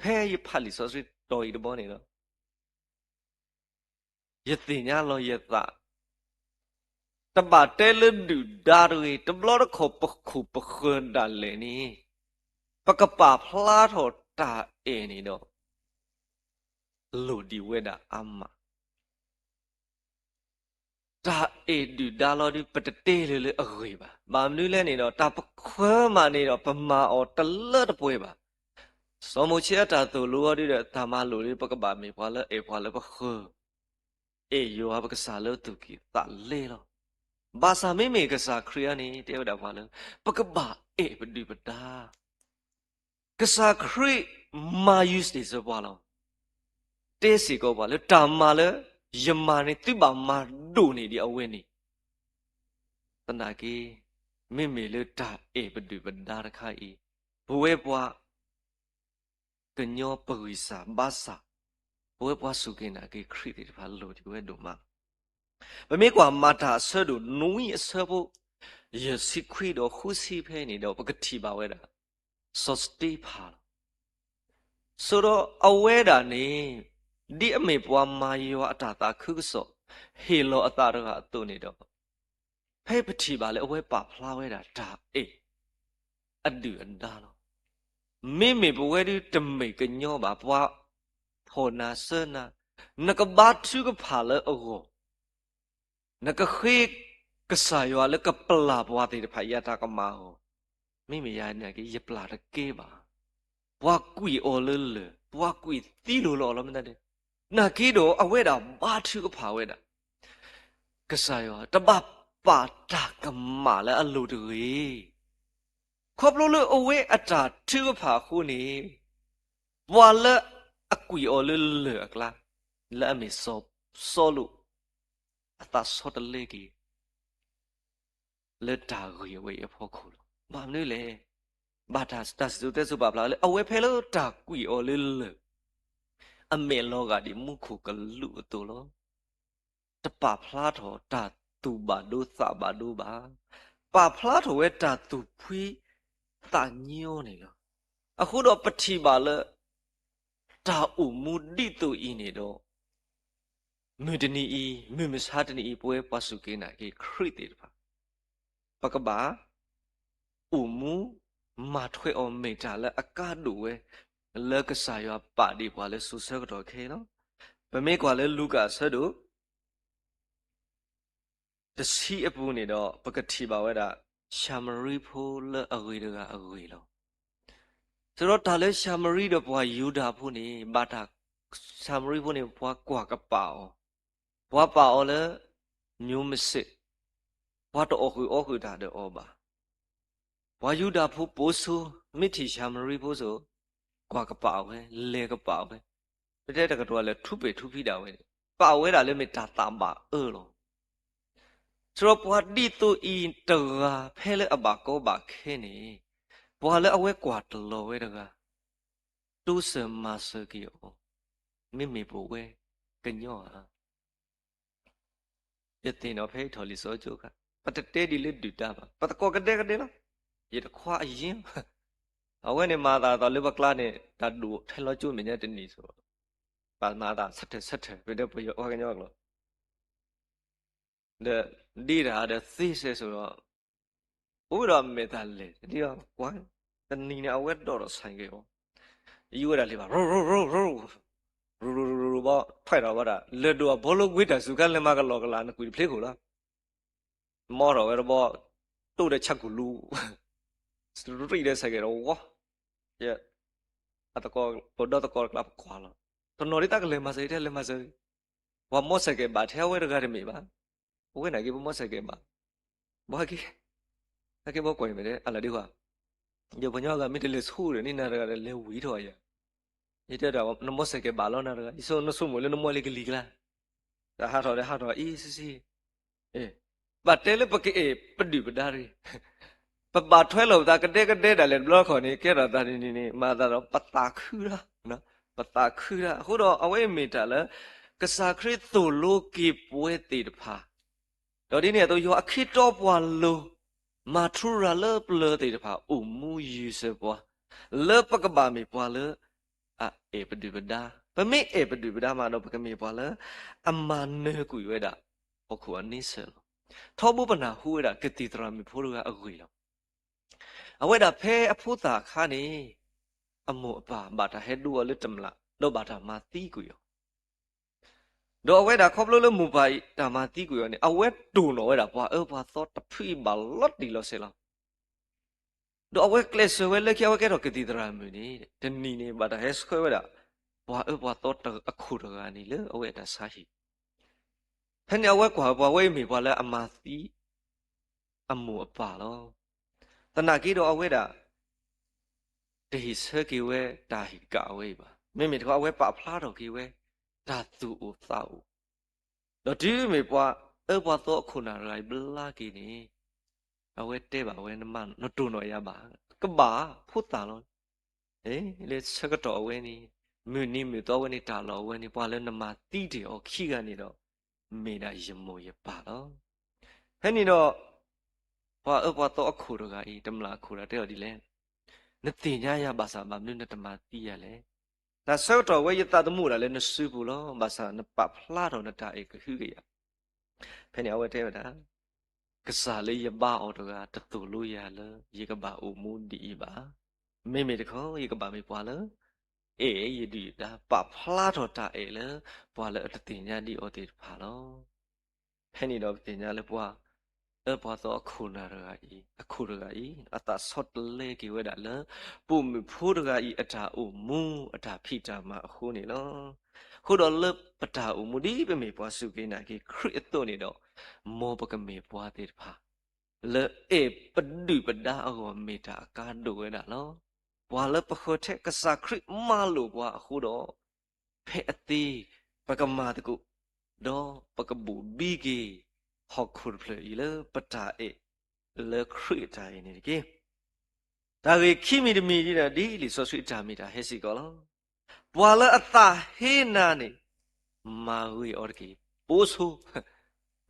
ဖဲယဖးလံာ်စီဆှံတီၤအံၤတဘီန့ၣ်ဒီး ယသ့ၣ်ညါလီၤယသး, တဘၣ်တဲလၢဒုၣ်ဒါတဂ့ၤ, တဘျီတခီၣ်ပခိၣ်ပဃၢၤဒၣ်လဲာ်န့ၣ် ပကပာ်ဖျါထီၣ်တၢ်အဲၣ်န့ၣ်ဒီး လိၣ်ဒံးဝဲဒၣ်အါမး တၢ်အဲၣ်ဒုၣ်ဒါလီၤဒုး ပတတဲလၢၤလၢအဂ့ၢ်ဘၣ်. ဘၣ်မနုၤလဲၣ်န့ၣ်ဒီး တၢ်ပဃၢၤမးန့ၣ်ဒီး ပမၤအီၤတလၢတပှဲၤဘၣ်. စီၤမိၤၡ့အတၢ်သိၣ်လိအီၤဒုးဒီး တၢ်မၤလိာ်ဒုး ပကဘၣ်မ့ၢ်ပှၤလၢအဲၣ်ပှၤလၢပဃၢၤ, အဲၣ်ယွၤပကစၢ်လၢသူၣ်ကံၢ်သးလဲလီၤ. ဘၣ်ဆၣ်မ့မ့ၢ်ကစၢ်ခရံာ်အံၤန့ၣ် တဲဝဲဒၣ်ပှၤလၢ ပကဘၣ်အဲၣ်ပဒုၣ်ပဒါ ကစၢ်ခရံာ်မၤယုာ်စ့ၢ်စၢၤပှၤလီၤ. တဲစ့ၢ်ကီးပှၤလၢတၢ်မၤလၢယမၤန့ၣ် သုဘၣ်မၤဒိၣ်န့ၢ်ဒံးအဝဲန့ၣ်. သနာ်က့ မ့မ့ၢ်လၢတၢ်အဲၣ်ပဒုၣ်ပဒါတခါအံၤ ပဝဲပှၤ ကညီပဂံၢ်စၢ်ဘါစၢ်, ပဝဲပှၤစူၢ်က့ၤနာ်က့ၤခရံာ်သ့ၣ်တဖၣ်လိၣ်ဒံးဝဲဒိၣ်မး. ပမ့ၢ်ကွၢ်မၤတၢ်အဆၢဒိၣ်နွံအဆၢဖိ ယဲၢ်ဆံခွံဒီးဃုဆံဖဲန့ၣ်ဒီး ပကထံၣ်ဘၣ်ဝဲဒၣ် စီၤစတ့ဖၣ်လီၤ. ဆိဒီးအဝဲဒၣ်န့ၣ် ဒ်အမ့ၢ်ပှၤမၤယွၤအတၢ်သးခုကစီၣ် ဟ့ၣ်လီၤအသးတဂၤအသိးန့ၣ်ဒီး ဖဲပထံၣ်ဘၣ်လၢအဝဲပာ်ဖျါဝဲဒၣ်တၢ်အဲၣ် အဒုၣ်အဒါလီၤ. မ့မ့ၢ်ပဝဲဒၣ်တမ့ၢ်ကညီဘၣ်, ပှၤဖီၣ်နၤစၢနၤ, နကဘါထုကဖၣ်လၢအဂီၢ်, နကဃ့ကစၢ်ယွၤလၢကပျၢ်ပှၤသ့ၣ်တဖၣ်အံၤအတၢ်ကမၣ်အဂီၢ်, မ့မ့ၢ်ယၤန့ၣ်က့ ယပျၢ်တကဲဘၣ်. ပှၤကွံာ်အီၤလၢလၢၢ်, ပှၤကွံာ်သံလိၤလီၤလီၤမ့ၢ်တၢ်ဒဲး, နာ်က့ဒီးအဝဲဒၣ်ဘါထုကဖၣ်ဝဲဒၣ် ကစၢ်ယွၤ တဘၣ်ပာ်တၢ်ကမၣ်လၢအလိၤတဂ့ၤ. ခီဖျိလၢအဝဲအတၢ်ထုကဖၣ်အဃိန့ၣ်, ပှၤလၢအကွံာ်အီၤလၢလၢၢ်အကျါ, လၢအမ့ၢ်စီၤစီလူး အသးဆီတလဲက့ၤ လၢတၢ်ဂ့ၤဝဲအံၤအဖီခိၣ်လီၤ. ဘၣ်မနုၤလဲၣ်. ဘၣ်တၢ်စံၣ်စိၤတဲစိၤပာ်ဖျါလၢ အဝဲဖဲလၢတၢ်ကွံာ်အီၤလၢလၢၢ် အမဲာ်လီၤဂာ်ဒ်မူခိၣ်ကလူးအသိးလီၤ. တပာ်ဖျါထီၣ်တၢ်သူၣ်ဘၣ်ဒိသးဘၣ်ဒိဘၣ်. ပာ်ဖျါထီၣ်ဝဲတၢ်သူၣ်ဖှံသးညီန့ၣ်လီၤ. အဃိဒီးပထံၣ်ဘၣ်လၢ တၢ်အိၣ်မူဒ်သိးအံၤန့ၣ်ဒီး မုၢ်တနံၤအံၤ, မုၢ်မဆါတနံၤအံၤ ပဝဲပှၤစူၢ်က့ၤနာ်က့ၤခရံာ်သ့ၣ်တဖၣ် ပကဘၣ်အိၣ်မူမၤထွဲအီၤ မ့ၢ်တၢ်လၢအကါဒိၣ်ဝဲ လၢကစၢ်ယွၤပာ်ဒံးပှၤလၢစိၤဆၢကတီၢ်ခဲအံၤလီၤ. ပမ့ၢ်ကွၢ်လၢလူၤကၣ်အဆၢဒိၣ် တဆံအပူၤန့ၣ်ဒီး ပကထံၣ်ဘၣ်ဝဲဒၣ် ၡၤမရံဖိလၢအဂ့ၤတဂၤအဂ့ၢ်လီၤ. စံးဒီးတၢ်လၢၡၤမရံဒီးပှၤယူဒၤဖိန့ၣ် ဘၣ်တၢ် ၡၤမရံဖိန့ၣ် ပှၤကွၢ်ကပာ်အီၤ, ပှၤပာ်အီၤလၢ မျိုးမစစ်, ပှၤတအီၣ်ဃုာ်အီဃုာ်တၢ်ဒီးအီၤဘၣ်. ပှၤယူဒၤဖိပိာ်ဆိ, မ့ၢ်ထံၣ်ၡၤမရံဖိစိၤ ကွၢ်ကပာ်ဝဲ, လဲၤကပာ်ဝဲ, ပတဲတကတီၢ်လဲၤထူပ့ၢ်ထူဖံးဒၣ်ဝဲန့ၣ် ပာ်ဝဲဒၣ်လၢမ့ၢ်တၢ်သးဘၣ်အၢလီၤ. စံးဒီးပှၤဒ်သိးအံၤတဂၤ ဖဲလၢအဘၣ်ကီဘၣ်ခဲန့ၣ် ပှၤလၢအဝဲကွၢ်တလီၤဝဲတဂၤ တိစၢၤမၤစၢၤက့ၤအီၤ မ့မ့ၢ်ပဝဲကညီဧါ. ယသ့ၣ်နီၣ်ဖဲယထီၣ်လံာ်စီဆှံကၣ် ပတတဲဒ်လၢဒုၣ်ဒါဘၣ်, ပသကိးကဒဲကဒဲလီၤ. ယတခွါအယ့ၢ်, အဝဲန့ၣ်မၤသးဒ်သိးလၢပကျါန့ၣ် တၢ်ဒိၣ်ထဲလီၤကၠိမဲာ်ညါတနံၤအသိး, ပမၤသးဆၢထၢၣ်ဆၢထၢၣ် ဖဲဒီးပယီၤပှၤကညီအကျိာ် ဒီးဒ်တၢ်ဒီးသ့စဲးစိၤဒီး အိၣ်ဒီးမဲာ်သၣ်လဲၢ်ဒ်အီၤကွၢ်, တနံၤန့ၣ် အဝဲဒိးထီၣ်ဆၣ်က့ၤအီၤ, ယံၤဝဲဒၣ်လံဘၣ်, ရိရိရိရိ, ရိရိရိရိဘီ ထွဲထီၣ်ဝဲဒၣ် လဲၤဒိးအဘီလိကွ့တၢ်စူၤခါ လဲၤမၤကလီကလီ နကွံာ်တဖျ့ခိၣ်လီၤ. မီထီၣ်ဝဲတဘီ, တိၢ်ဒီးဆၣ်ကူၣ်လူၤ, ရံၣ်ဒီးဆၣ်က့ၤဒီးဝီ, ယ အသကိးဒီသကိးတကျါပကွၢ်လီၤ. တနီၤဒ်တၢ်ကလဲၤမၤစၢၤ တဲလဲၤမၤစၢၤ, ပှၤမီၢ်ဆဲးကဲးဘၣ်ထဲအဝဲတဂၤတမ့ၢ်ဘၣ်. အဝဲန့ၣ်က့ၤပမီၢ်ဆဲးကဲးဘၣ်, ဘၣ်က့ၤ, ဟဲက့ၤဘီကွၢ်အံၤမ့ၢ်တဲ အလၢဒ်ဝဲ, ယပှၤကညီဂၤမ့ၢ်တလဲၤဆူၣ်ဒီးန့ၣ် နၤတဂၤဒီးလဲၤဝံၤထီၣ်ယၤ, ယတဲဒၣ်နမီၢ်ဆဲးကဲးဘၣ်လီၤနၤတဂၤ, ယဆိနဆိကမိၣ်လၢနမီၢ်လၢကလံၤကျါ, တၢ်ဟးထီၣ်ဒီးဟးထီၣ်အံၤဆံးဆံး ဘၣ်တဲလၢပကအဲၣ်ပဒုၣ်ပဒါတဂ့ၤ, ပဘၣ်ထွဲလီၤပသးကဒဲကဒဲဒၣ်လဲာ်တဘျီခီၣ်န့ၣ် ကဲထီၣ်သးန့ၣ်န့ၣ် မၤသးဒီးပသးခုတၢ်, ပသးခုတၢ်. အဃိဒီးအဝဲအံၤမ့ၢ်တၢ်လၢ ကစၢ်ခရံာ်သိၣ်လိက့ၤပဝဲသ့ၣ်တဖၣ်, ဒီးဒ်န့ၣ်အသိး ယွၤအခ့တီပှၤလိၤ မၤထူရၤလၢပျၢၤသ့ၣ်တဖၣ် အိၣ်မူယံၤစၢၤပှၤ, လၢပကဘၣ်မ့ၢ်ပှၤလၢ အအဲၣ်ပဒုၣ်ပဒါ, ပမ့ၢ်အဲၣ်ပဒုၣ်ပဒါမးဒီး ပကမ့ၢ်ပှၤလၢ အမၤနၢၤကွံာ်ဝဲဒၣ် ဟီၣ်ခိၣ်အန့ဆၢၣ်လီၤ. ထီဘိပနၢ်ဟူဝဲဒၣ် ကသံၣ်သရၣ်မုၣ်ဖိတဂၤအဂ့ၢ်လီၤ. အဝဲဒၣ်ဖဲအဖိသၣ်အခါန့ၣ် အမိၢ်အပၢ်ဘၣ်တၢ်ဟဲဒိအီၤလၢတမျၢ် ဒီးဘၣ်တၢ်မၤသံကွံာ်အီၤ, ဒီးအဝဲဒၣ်ခီဖျိလၢမိၢ်ပၢ်အံၤတၢ်မၤသံကွံာ်အီၤန့ၣ် အဝဲတိၢ်နီၣ်ဝဲဒၣ်ပှၤအၢပှၤသီတဖုအံၤဘၣ်လီၤတံၢ်လီၤဆဲးလီၤ. ဒီးအဝဲကျဲးစၢးဝဲလၢခံ အဝဲကဲထီၣ်ကသံၣ်သရၣ်မုၣ်န့ၣ် တနံၤန့ၣ် ဘၣ်တၢ်ဟဲဆှၢဝဲဒၣ် ပှၤအၢပှၤသီအခိၣ်တဂၤန့ၣ်လၢအဝဲအတၢ်ဆါဟံၣ်, ဖဲန့ၣ်အဝဲကွၢ်ပှၤဝဲအံၤမ့ၢ်ပှၤလၢအမၤသံ အမိၢ်အပၢ်လီၤ. သနာ်က့ဒီးအဝဲဒၣ် တဟ့ၣ်ဆၢက့ၤဝဲတၢ်ဟ့ၣ်ကၣ်အဝဲအံၤဘၣ်. မ့မ့ၢ်တခီ အဝဲပာ်ဖျါထီၣ်က့ၤဝဲ တၢ်သူၣ်အိၣ်သးအိၣ်, ဒီးတုၤမ့ၢ်ပှၤအၢပှၤသီအခိၣ်နၢ်တဂၤအံၤဘျါက့ၤန့ၣ် အဝဲတဲဘၣ်ဝဲ နမ့ၢ်နတိၢ်နီၣ်ယၤဘၣ်, ကဘၣ်ဖိသၣ်လီၤ. လၢဆၢကတီၢ်အဝဲန့ၣ် မုၢ်နံၤမုၢ်သီဝဲန့ၣ် တၢ်လီၢ်အဝဲန့ၣ် ပှၤလၢနမၤသံတ့ၢ်အီၤခံဂၤန့ၣ်ဒီး မ့ၢ်ဒၣ်ယမိၢ်ယပၢ်လီၤ. ဖဲန့ၣ်ဒီး ပှၤအၢပှၤသီအခိၣ်တဂၤအံၤ တမျၢ်အခိၣ်တဂၤတဲအီၤဒ်လဲၣ်, နသ့ၣ်ညါယၤဘၣ်ဆၣ် ဘၣ်မနုၤနတမၤသံယၤလဲၣ်. တၢ်ဆၢကတီၢ်ဝဲယသးသမူအိၣ်ဒၣ်လၢနစုပူၤလီၤ. ဘၣ်ဆၣ်နပာ်ဖျါထီၣ်နတၢ်အဲၣ်ကဟုကယာ်. ဖဲန့ၣ်အဝဲတဲဝဲဒၣ် ကစၢ်လၢယဘါအီၤတဂၤ တသိၣ်လိယၤလၢယကဘၣ်အိၣ်မူဒ်အံၤဘၣ်. မ့မ့ၢ်တခီ ယကဘၣ်မ့ၢ်ပှၤလၢ အဲၣ်ယဒုၣ်ဒါ ပာ်ဖျါထီၣ်တၢ်အဲၣ်လၢ ပှၤလၢအတသ့ၣ်ညါဒံးအီၤသ့ၣ်တဖၣ်လီၤ. ဖဲန့ၣ်ဒီးပသ့ၣ်ညါလၢပှၤအၢပှၤသီအခိၣ်နၢ်တဂၤအံၤ, အခိၣ်တဂၤအံၤ အသးဆီတလဲက့ၤဝဲဒၣ်လၢ ပိာ်မုၣ်ဖိတဂၤအံၤအတၢ်အိၣ်မူ အတၢ်ဖံးတၢ်မၤအဃိန့ၣ်လီၤ. အဃိဒီးလၢပတၢ်အိၣ်မူဒ်ပမ့ၢ်ပှၤစူၢ်က့ၤနာ်က့ၤခရံာ်အသိးန့ၣ်ဒီး, မ်ပကမ့ၢ်ပှၤသ့ၣ်တဖၣ် လၢအဲၣ်ပဒုၣ်ပဒါအဂီၢ်မ့ၢ်တၢ်အကါဒိၣ်ဝဲဒၣ်လီၤ. ပှၤလၢပဃၢၤထဲကစၢ်ခရံာ်မၤလိာ်ပှၤအဃိဒီး, ဖဲအသ့ ပကမၤသကိး, ဒီးပကဘိၣ်ဘံက့ၤ ဟီၣ်ခိၣ်တဖျၢၣ်အံၤလၢပတၢ်အဲၣ်လၢခရံာ်အတၢ်အဲၣ်န့ၣ်တက့ၢ်. တၢ်ဂ့ၢ်ခံမံၤတမံၤဒ်ဒီး ဒ်လံာ်စီဆှံအတၢ်မ့ၢ်တၢ်ဟဲစ့ၢ်ကီးလီၤ. ပှၤလၢအသးဟ့နၤန့ၣ် မၤဂ့ၤအီၤတက့ၢ်. ပိာ်ဆိ,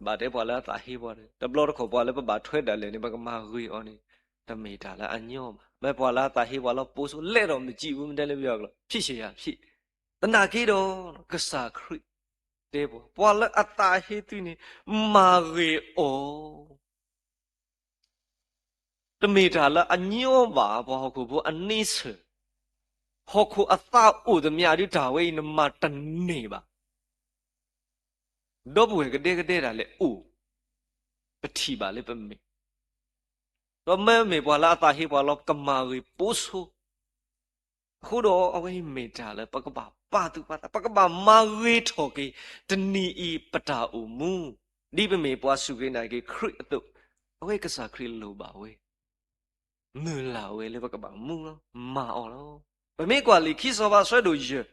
ဘၣ်တဲပှၤလၢအသးဟ့ပှၤ, တဘျီတခီၣ်ပှၤလၢပဘၣ်ထွဲဒၣ်လဲာ်န့ၣ် ပကမၤဂ့ၤအီၤန့ၣ် တမ့ၢ်တၢ်လၢအညီဘၣ်. မ့ၢ်ပှၤလၢအသးဟ့ပှၤလီၤ ပိာ်ဆိ, လဲၤဒီးမစံးဝဲ မ့ၢ်တဲလၢပယီၤကျိာ် ဖြစ်ချင်ရာဖြစ်. သနာ်က့ဒီး ကစၢ်ခရံာ်တဲပှၤ, ပှၤလၢအသးဟ့သုန့ၣ် မၤဂ့ၤအီၤ တမ့ၢ်တၢ်လၢအညီဘၣ်. ပှၤဟီၣ်ခိၣ်ဖိအန့ဆၢၣ်, ဟီၣ်ခိၣ်အသးအိၣ်သမျှဒ်တၢ်ဝဲအံၤ နမၤတန့ၢ်ဘၣ်. ဒီပုၢ်ဝဲၢ်ကဒဲကဒဲဒၣ်လဲာ်အိၣ်, ပထံၣ်ဘၣ်လၢပမဲာ်, ဒီးမ့မ့ၢ်ပှၤလၢအသးဟ့ပှၤလီၤ ပကမၤဂ့ၤပိာ်ဆိ အဃိဒီးအဝဲအံၤမ့ၢ်တၢ်လၢပကဘၣ်ပာ်သူၣ်ပာ်သး, ပကဘၣ်မၤဂ့ၤထီၣ်က့ၤ တနံၤအံၤပတၢ်အိၣ်မူ, ဒ်ပမ့ၢ်ပှၤစူၢ်က့ၤနာ်က့ၤခရံာ်အသိး, အဝဲကစၢ်ခရံာ်လိၣ်ဘၣ်ဝဲ, မုၢ်လၢ်ဝဲလၢပကဘၣ်မူလီၤ, မၤအီၤလီၤ. ပမ့ၢ်ကွၢ်လံာ်ခံစီၤပၤအဆၢဒိၣ်ယဲၢ်,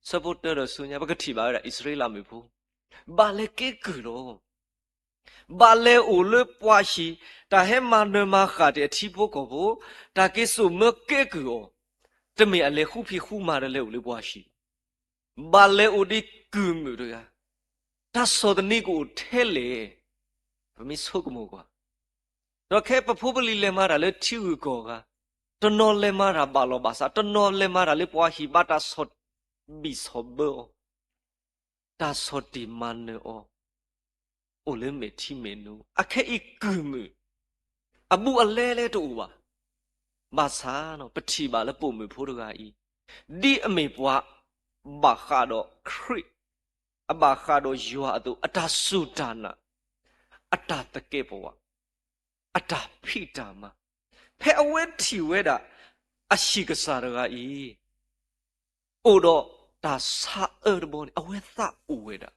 ဆၢဖိတၢဒီးဆူညါ ပကထံၣ်ဘၣ်ဝဲဒၣ်အံၣ်စရ့လးမုၣ်ဖိ, ဘၣ်လဲၤကဲကုၢ်လီၤ. ဘၣ်လဲၤအိၣ်လၢပှၤဟံၣ်, တၢ်ဟဲမၤနၢၤမၤဃၣ်တ့ၢ်အထံဖိကီၢ်ဖိ, တၢ်က့ၤစိာ်မၢကဲကုၢ်အီၤ, တမ့ၢ်အလဲၤဃူဖံးဃူမၤဒီးလဲၤအိၣ်လၢပှၤဟံၣ်, ဘၣ်လဲၤအိၣ်ဒ်ကုၢ်မုၣ်တဂၤ, တၢ်ဆီၣ်သနံးကအိၣ်ထဲလဲၣ်, ပမ့ၢ်ဆိကမိၣ်ကွၢ်, ဒီးခဲပဖိပလံၤလဲၤမၤတၢ်လၢထံဂုၤကီၢ်ဂၤ, တနီၤလဲၤမၤတၢ်ဘၣ်လီၤဘၣ်စး, တနီၤလဲၤမၤတၢ်လၢပှၤဟံၣ်ဘၣ်တၢ်ဆီၣ်ဘံၣ်ဆီၣ်ဘၢအီၤ တၢ်ဆီၣ်တံၢ်မၤနၢၤအီၤ, အိၣ်လၢမဲာ်ထံမဲာ်နိ, အခဲအံၤကုၢ်မုၣ်, အဘူးအလဲလၢတအိၣ်ဘၣ်. ဘၣ်ဆၣ်ပထံၣ်ဘၣ်လၢပိာ်မုၣ်ဖိတဂၤအံၤ, ဒ်အမ့ၢ်ပှၤဘၣ်ဃးဒီးခရံာ်, အဘၣ်ဃးဒီးယွၤအသိး အတၢ်စူၢ်တၢ်နာ်, အတၢ်သကဲးပဝး, အတၢ်ဖံးတၢ်မၤ, ဖဲအဝဲထံၣ်ဝဲဒၣ် အဟံၣ်ကစၢ်တဂၤအံၤ အိၣ်ဒီးတၢ်ဆါအၢတဘီန့ၣ် အဝဲသးအိၣ်ဝဲဒၣ်.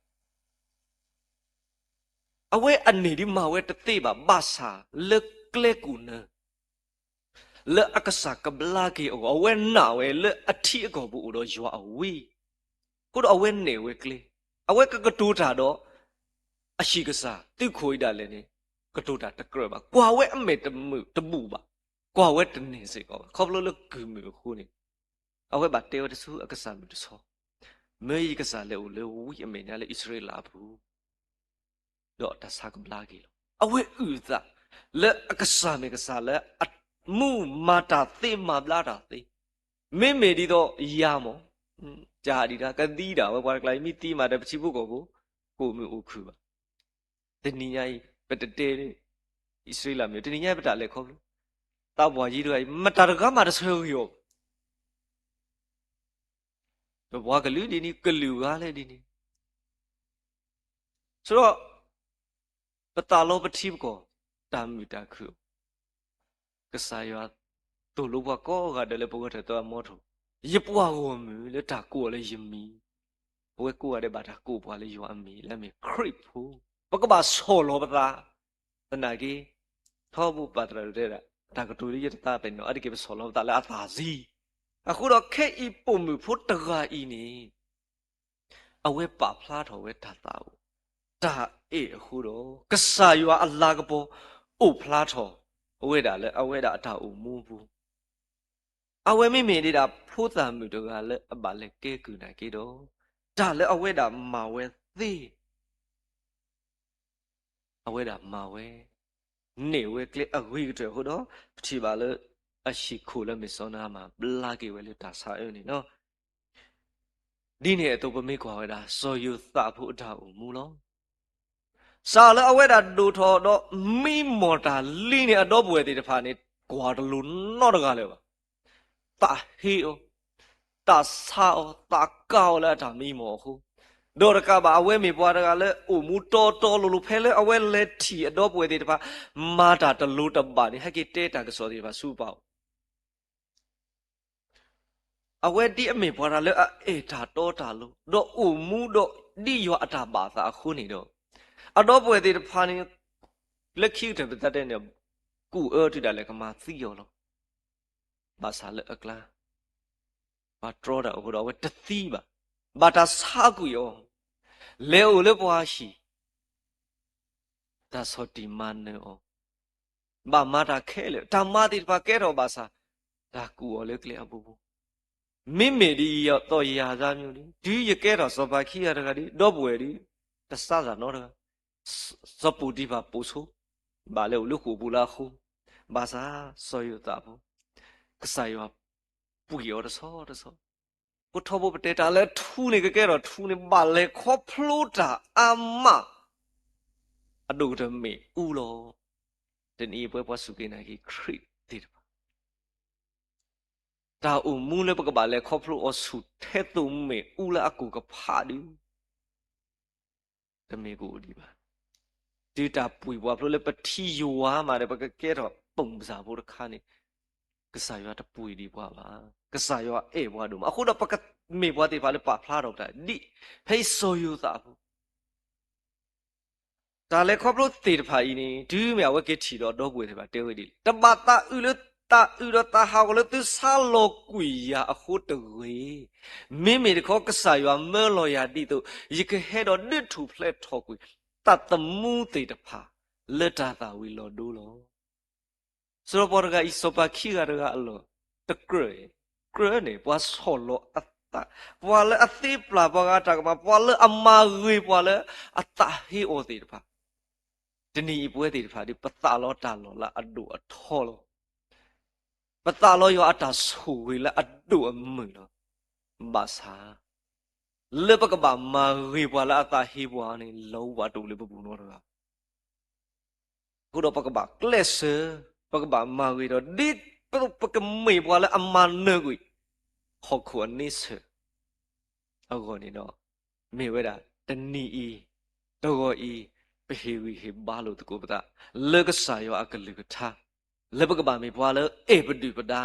အဝဲအန့ၢ်ဒ်မၤဝဲတသ့ဘၣ် ဘၣ်ဆၣ်လၢကျဲကိၣ်နၢ လၢအကစၢ်ကဘျါက့ၤအဂီၢ် အဝဲနာ်ဝဲလၢအထံအကီၢ်ပူၤအိၣ်ဒီးယွၤအဝံ, အဃိဒီးအဝဲနဲၣ်ဝဲကျဲ, အဝဲကကတိၤတၢ်ဒီး အဟံၣ်ကစၢ်သုးခိၣ်အံၤဒၣ်လဲာ်န့ၣ် ကတိၤတၢ်တကြၢးဘၣ်, ကွၢ်ဝဲအမဲာ်တမုာ်တဘူၣ်ဘၣ်, ကွၢ်ဝဲတန့ၢ်စ့ၢ်ကီးဘၣ်, ခီဖျိလၢကုၢ်မုၣ်အဃိန့ၣ်, အဝဲဘၣ်တဲဝဲတဆူအကစၢ်မုၢ်တဆီ, မၢယကစၢ်လဲၤအိၣ်လၢဝံအမဲာ်ညါလၢအံၣ်စရ့လးအပူၤ ဒီးတၢ်ဆါကဘျါက့ၤလီၤ. အဝဲအုၣ်အသးလၢအကစၢ်မ့ၢ်ကစၢ်လၢအမူမၤတၢ်သ့မၤဘျါတၢ်သ့, မ့မ့ၢ်ဒ်သိးယၤမ့ၢ်, ကဒံဒၣ်ဝဲပှၤတကျါအံၤ မ့ၢ်သံမးဒီး ပထံဖိကီၢ်ဖိ ကိၣ်မုၢ်အိၣ်ခုၣ်ဘၣ်. တနံၤညါအံၤ ပတတဲန့ၣ် အံၣ်စရ့လးမ့ၢ် တနံၤညါအံၤပတၢ်လဲၤခီဖျိ သးပှၢ်ယံၤတဂၤအံၤ မတၤတဂၤမးတဆၢဂ့ၤအီၤဘၣ်. ပပှၤကလုာ်ဒ်န့ၣ် ကလုာ်ဂၤလဲၣ်ဒ်န့ၣ် ဆိဒီး ပသးလီပထံပကီၢ် တၢ်မုာ်တၢ်ခုၣ်, ကစၢ်ယွၤသိၣ်လိပှၤကိးဂၤဒဲးလၢပဂီၢ်ထၢၣ်သၢအမီထိၣ်, ယပှၤဂီၢ်မုၢ်လၢတၢ်ကိးအီၤလၢယမံၤ, ပဝဲကိးဂၤဒဲးဘၣ်တၢ်ကိးပှၤလၢယွၤအမံၤ လၢအမ့ၢ်ခရံာ်ဖိ, ပကဘၣ်ဆီၣ်လီၤပသး, သနာ်က့ ထီဘိပာ်သရၣ်ဒိၣ်တဲဒၣ် တၢ်ကတိၤလၢယတသးပ့ၤနီၣ် အါတက့ၢ်ပဆီၣ်လီၤပသးလၢအသးစ့, အဃိဒီးခဲအံၤပိာ်မုၣ်ဖိတဂၤအံၤန့ၣ် အဝဲပာ်ဖျါထီၣ်ဝဲတၢ်သးအိၣ်, တၢ်အဲၣ်အဃိဒီး ကစၢ်ယွၤအလၤကပီၤ အိၣ်ဖျါထီၣ်ဝဲဒၣ်လၢအဝဲဒၣ်အတၢ်အိၣ်မူအပူၤ, အဝဲမ့မ့ၢ်ဒၣ်ဖိသၣ်မုၣ်တဂၤလၢအဘၣ်လဲၤကဲကုၢ်နာ်က့ဒီး, တၢ်လၢအဝဲဒၣ်မၤဝဲသ့ အဝဲဒၣ်မၤဝဲ, နဲၣ်ဝဲကျဲအဂ့ၤကတၢၢ်အဃိဒီး ပထံၣ်ဘၣ်လၢ အဟံၣ်ခိၣ်လၢမ့ၢ်စီၤနၤမၣ် ဘျါက့ၤဝဲလၢတၢ်ဆါအၢန့ၣ်လီၤ. ဒ်န့ၣ်အသိးပမ့ၢ်ကွၢ်ဝဲဒၣ် စီၤယိၤသးဖိအတၢ်အိၣ်မူလီၤ. စးလၢအဝဲဒၣ်ဒိၣ်ထီၣ်ဒီးမံမီၢ်တၢ်လံန့ၣ် အဒီပုၢ်ဝဲၢ်သ့ၣ်တဖၣ်န့ၣ် ကွၢ်တလိၤနီတဂၤလၢၤဘၣ်. သးဟ့အီၤ, သးဆါအီၤ, သးကါအီၤလၢအတၢ်မံမီၢ်အဃိ, ဒီးတကးဘၣ် အဝဲမ့ၢ်ပှၤတဂၤလၢအိၣ်မူတီတီလိၤလိၤ ဖဲလၢအဝဲလဲၤထံၣ်အဒီပုၢ်ဝဲၢ်သ့ၣ်တဖၣ် မၤတၢ်တလိၤတဘၣ်န့ၣ် ဟဲက့ၤတဲတၢ်ကစီၣ်သ့ၣ်တဖၣ်ဆူပၢ်အိၣ် အဝဲဒ်အမ့ၢ်ပှၤတဂၤလၢအအဲၣ်တၢ်တီတၢ်လိၤ ဒီးအိၣ်မူဒီးဒ်ယွၤအတၢ်ဘၣ်သးအဃိန့ၣ်ဒီး, အဒီပုၢ်ဝဲၢ်သ့ၣ်တဖၣ်န့ၣ် လၢခံကတၢၢ်ပသးတဲန့ၣ် ကူၣ်အၢတုၤဒၣ်လဲာ်ကမၤသံအီၤလီၤ. ဘၣ်ဆၣ်လၢအကျါ ပှၤတြီတၢ်အဃိဒီးအဝဲတသံဘၣ်. ဘၣ်တၢ်ဆါကွံာ်အီၤ, လဲၤအိၣ်လၢပှၤဟံၣ် တၢ်ဆီၣ်တံၢ်မၤနၢၤအီၤ, ဘၣ်မၤတၢ်ခဲလၢာ်, တၢ်မၤသ့ၣ်တဖၣ်ကဲထီၣ်ဘၣ်ဆၣ်, တၢ်ကူၣ်အီၤလၢကျဲအဘိဘိ. မ့မ့ၢ်ဒ်သိးယၤသးမံၤဒ်, တုၤယကဲထီၣ်စီၤပၤခံဂၤတဂၤဒီး ဒီပုၢ်ဝဲၢ်ဒီး တစါသးနီတဂၤ, စီၤပီတံဖၤပိာ်ဆိ, ဘၣ်လဲၤအိၣ်လၢဃိာ်ပူၤလၢအဃိ, ဘၣ်ဆၣ်စီၤယိၤသးဖိ ကစၢ်ယွၤပှ့ၤအီၤတဆီတဆီ ပထီဘိပတဲတၢ်လၢထူန့ၣ် ကကဲထီၣ်ထူန့ၣ် ဘၣ်လဲၤခီဖျိတၢ်အါမး အဒိၣ်ကတၢၢ်မ့ၣ်အူလီၤ. တနံၤအံၤပဝဲပှၤစူၢ်က့ၤနာ်က့ၤ ခရံာ်သ့ၣ်တဖၣ် တၢ်အိၣ်မူလၢပကဘၣ်လဲၤခီဖျိအီၤဆူၣ်ထဲသိးမ့ၣ်အူလၢအကိၢ်ကဖးဒုး တမ့ၢ်ကအိၣ်ဒံးဘၣ်. တုၤတၢ်ပှ့ၤပှၤဖျိလၢပထံၣ်ယွၤမးဒီး ပကကဲထီၣ်ပိာ်မုၣ်စၢ်ဖိတခါန့ၣ် ကစၢ်ယွၤတပှ့ၤဒံးပှၤဘၣ်. ကစၢ်ယွၤအဲၣ်ပှၤဒိၣ်မး အဃိဒီးပကမ့ၢ်ပှၤသ့ၣ်တဖၣ်လၢပာ်ဖျါထီၣ်ပတၢ်ဒ်ဖဲအံၤစီၤယိၤသးအပူၤ တၢ်လဲၤခီဖျိသ့ၣ်တဖၣ်အံၤန့ၣ် တုၤမ့ၢ်အဝဲက့ၤထံၣ်ဒီးဒီပုၢ်ဝဲၢ်သ့ၣ်တဖၣ်တဲဝဲဒ်လဲၣ်, တဘၣ်သးအုးလၢသးအုးဒီးသးဟးဂီၤလၢသုဆါလီၤကွံာ်ယၤအဃိတဂ့ၤ. မ့မ့ၢ်တခီကစၢ်ယွၤမၢလီၤယၤဒ်သိး ယကဟဲဒီးဒုးထူၣ်ဖျဲးထီၣ်ကွံာ် တၢ်သမူသ့ၣ်တဖၣ် လၢတၢ်သၣ်ဝံၤလီၤဒိလီၤ. စီၤပီတဂၤအံၤ စီၤပၤခံဂၤတဂၤအလီၢ်တကြၢး, ကြၢးန့ၣ် ပှၤဆီၣ်လီၤအသး, ပှၤလၢအသ့ပျၢ်ပှၤဂၤတၢ်ကမၣ်, ပှၤလၢအမၤဂ့ၤပှၤလၢအသးဟ့အီၤသ့ၣ်တဖၣ်, တနံၤအံၤပဝဲသ့ၣ်တဖၣ်ဒီး ပသးလီတၢ်လီၢ်လၢအဒိၣ်အထီလီၤ. ပသးလီယွၤအတၢ်ဆိၣ်ဂ့ၤလၢအဒိၣ်အမုၢ်လီၤ. ဘၣ်ဆၣ် လၢပကဘၣ်မၤဂ့ၤပှၤလၢအသးဟ့ပှၤန့ၣ် လီၤဝဲတအိၣ်လၢပပူၤနီတဂၤ အဃိဒီးပကဘၣ်ကျဲးစၢး, ပကဘၣ်မၤဂ့ၤဒီး ဒ်ပကမ့ၢ်ပှၤလၢအမၤနၢၤကွံာ် ဟီၣ်ခိၣ်အန့ဆၢၣ် အဂီၢ်န့ၣ်ဒီး မ့ၢ်ဝဲဒၣ်တနံၤအံၤ, တဂီၤအံၤ, ပဟ့ၣ်ဂံၢ်ဟ့ၣ်ဘါလိာ်သကိးပသး လၢကစၢ်ယွၤအကလုၢ်ကထါ, လၢပကဘၣ်မ့ၢ်ပှၤလၢအဲၣ်ပဒုၣ်ပဒါ,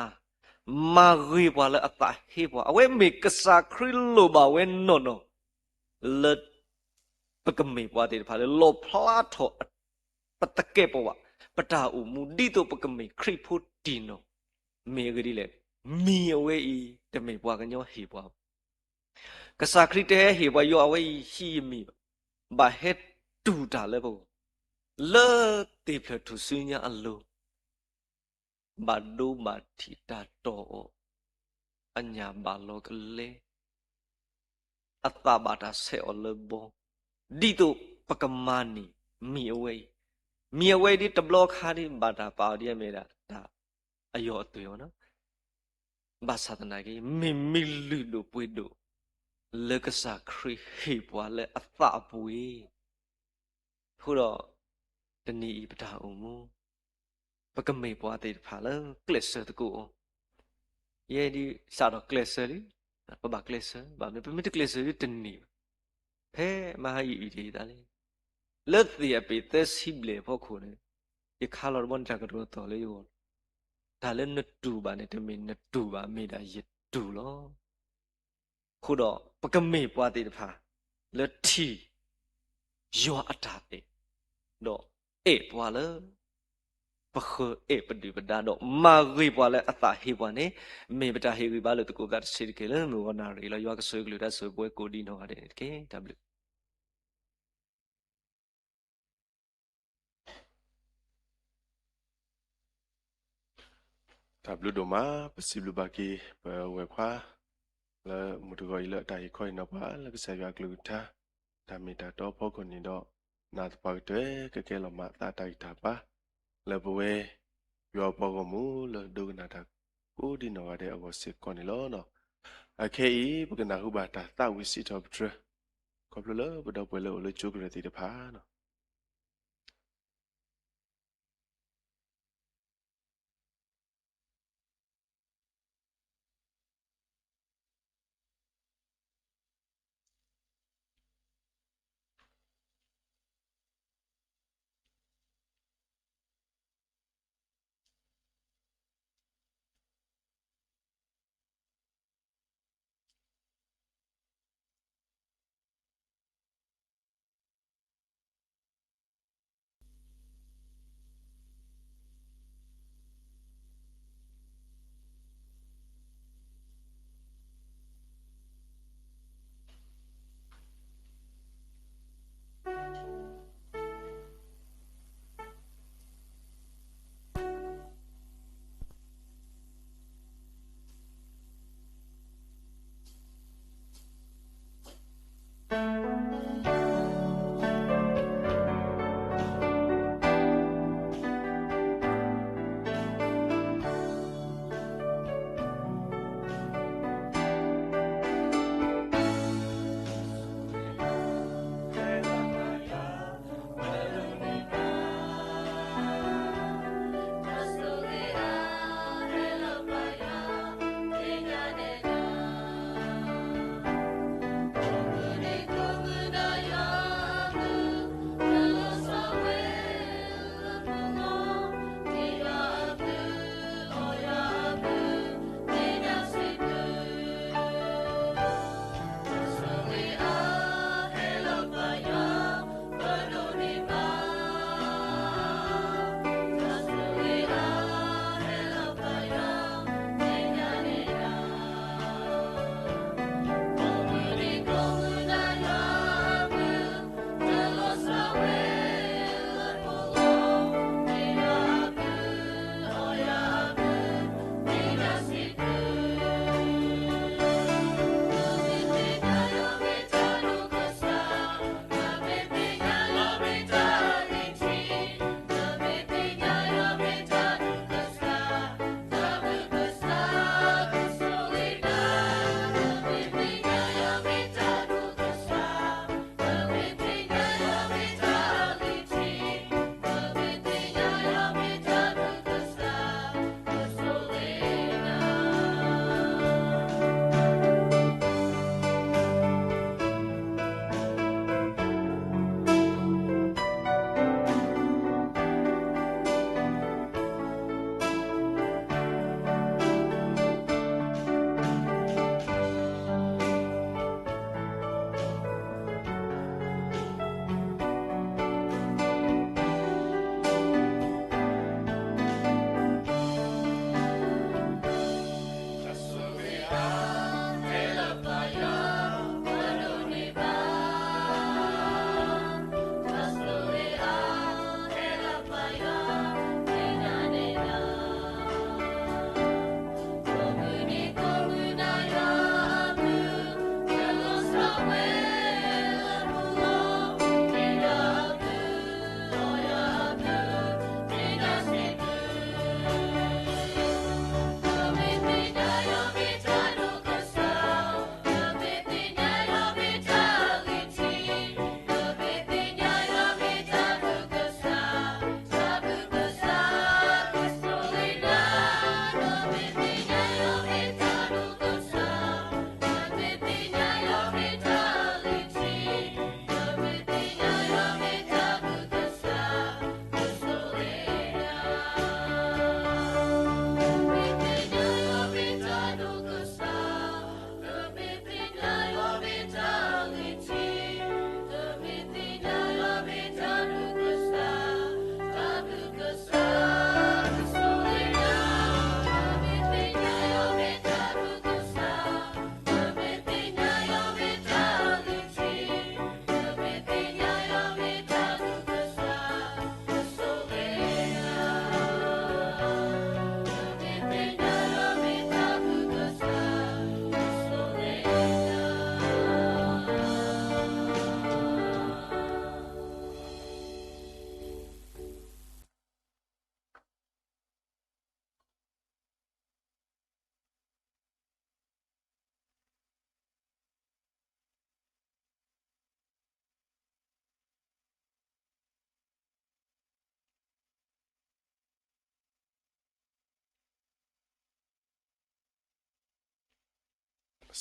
မၤဂ့ၤပှၤလၢအသးဟ့ပှၤ, အဝဲမ့ၢ်ကစၢ်ခရံာ်လိၣ်ဘၣ်ဝဲနီၢ်နီၢ် လၢ ပကမ့ၢ်ပှၤသ့ၣ်တဖၣ်လၢ လီၣ်ဖျါထီၣ် ပသကဲးပဝး, ပတၢ်အိၣ်မူ ဒ်သိးပကမ့ၢ်ခရံာ်ဖိတံၢ်နီၢ်, မ့ၢ်အဂ့ၢ်ဒ်လဲၣ်, မံၤအဝဲအံၤ တမ့ၢ်ပှၤကညီဟ့ၣ်ပှၤဘၣ်. ကစၢ်ခရံာ်တဟဲဟ့ၣ်ပှၤ ယွၤအဝဲအံၤဟံးယမံၤဘၣ်, ဘၣ်ဟဲတူၢ်တၢ်လၢပဂီၢ်, လၢသ့ၣ်ဖျၢၣ်ထူၣ်စုညါအလိၤ ဘၣ်ဒိဘၣ်ထံးတၢ်တီၢ်အီၤ, အညၣ်ဘၣ်လီၤကလဲ, အသးဘၣ်တၢ်ဆဲးအီၤလၢဘီ, ဒ်သိးပကမၤန့ၢ်မံၤအဝဲအံၤ, မံၤအဝဲအံၤဒ်တဘျီခါဒ်ဘၣ်တၢ်ပာ်အီၤဒ်အမ့ၢ်ဒၣ်တၢ်အယီၤအသွဲၣ်အီၤနီၤ, ဘၣ်ဆၣ်သနာ်က့ မ့ၢ်မံၤလုၢ်ဒိၣ်ပှ့ၤဒိၣ် လၢကစၢ်ခရံာ်ဟ့ၣ်ပှၤလၢအသးအပူၤအံၤ, အဃိဒီး တနံၤအံၤပတၢ်အိၣ်မူ ပကမ့ၢ်ပှၤသ့ၣ်တဖၣ်လၢကျဲးစၢးသကိးအီၤ, ယဲဒ်စးထီၣ်ကျဲးစၢးလံ, ပဘၣ်ကျဲးစၢး, ဘၣ်မနုၤ ပမ့ၢ်တကျဲးစၢးဒ်တန့ၢ်ဘၣ်. ဖဲမဟါယအုၣ်တ့ၢ်သးလံ, လၢသ့ၣ်အပ့ၤသၢဆံဘျဲၣ်အဖီခိၣ်န့ၣ်, ယခါလီၤတဘျီန့ၣ် တၢ်ကတိၤသီၣ်လၢယဂီၢ်, တၢ်လၢနတူၢ်ဘၣ်န့ၣ် တမ့ၢ်နတူၢ်ဘၣ်, မ့ၢ်ဒၣ်ယတူၢ်လီၤ. အဃိဒီး ပကမ့ၢ်ပှၤသ့ၣ်တဖၣ် လၢထံၣ် ယွၤအတၢ်အဲၣ်, ဒီးအဲၣ်ပှၤလၢ ပဃၢၤအဲၣ်ပဒုၣ်ပဒါ ဒီးမၤဂ့ၤပှၤလၢအသးဟ့ပှၤန့ၣ်, မ့ၢ်ပတၢ်ဟ့ၣ်ဂံၢ်ဘါလိာ်သကိးပသးတဆံးတက့ၢ် လၢမုၢ်ဂီၤနၣ်ရံၣ်လီၤ. ယွၤကဆိၣ်ဂ့ၤကလုၢ်ကထါ ဆိၣ်ဂ့ၤပဝဲကိးဒံနီၢ်ဂၤဒဲးန့ၣ်တက့ၢ်. တၢ်ဘျုး တၢ်ဘျုးဒိၣ်မး, ပစံးဘျုးဘၣ်က့ၤ ပဝဲၢ်ခွါ လၢမုၢ်တဂီၤအံၤလၢအတၢ်ဟ့ၣ်ခီဟ့ၣ်နီၤပှၤ လၢကစၢ်ယွၤအကလုၢ်ကထါ တၢ်မ့ၢ်တၢ်တီအဖီခိၣ်န့ၣ်ဒီး, နာ်သပှၢ်ကတၢၢ် ကကဲလီၤမးအသးတၢ်ဂံၢ်တၢ်ဘါ လၢပဝဲ ယွၤအပှၤဂီၢ်မုၢ်လၢဒိကနၣ်တၢ်ကိးဒံနီၢ်ဂၤဒဲးအဂီၢ်စ့ၢ်ကီးန့ၣ်လီၤ. အခဲအံၤ ပကနၢ်ဟူဘၣ်တၢ်သးဝံၣ်စံးထီၣ်ပတြၢၤ ခီဖျိလၢပဒီပုၢ်ဝဲၢ်လၢအိၣ်လၢကၠိကရၢၢ်သ့ၣ်တဖၣ်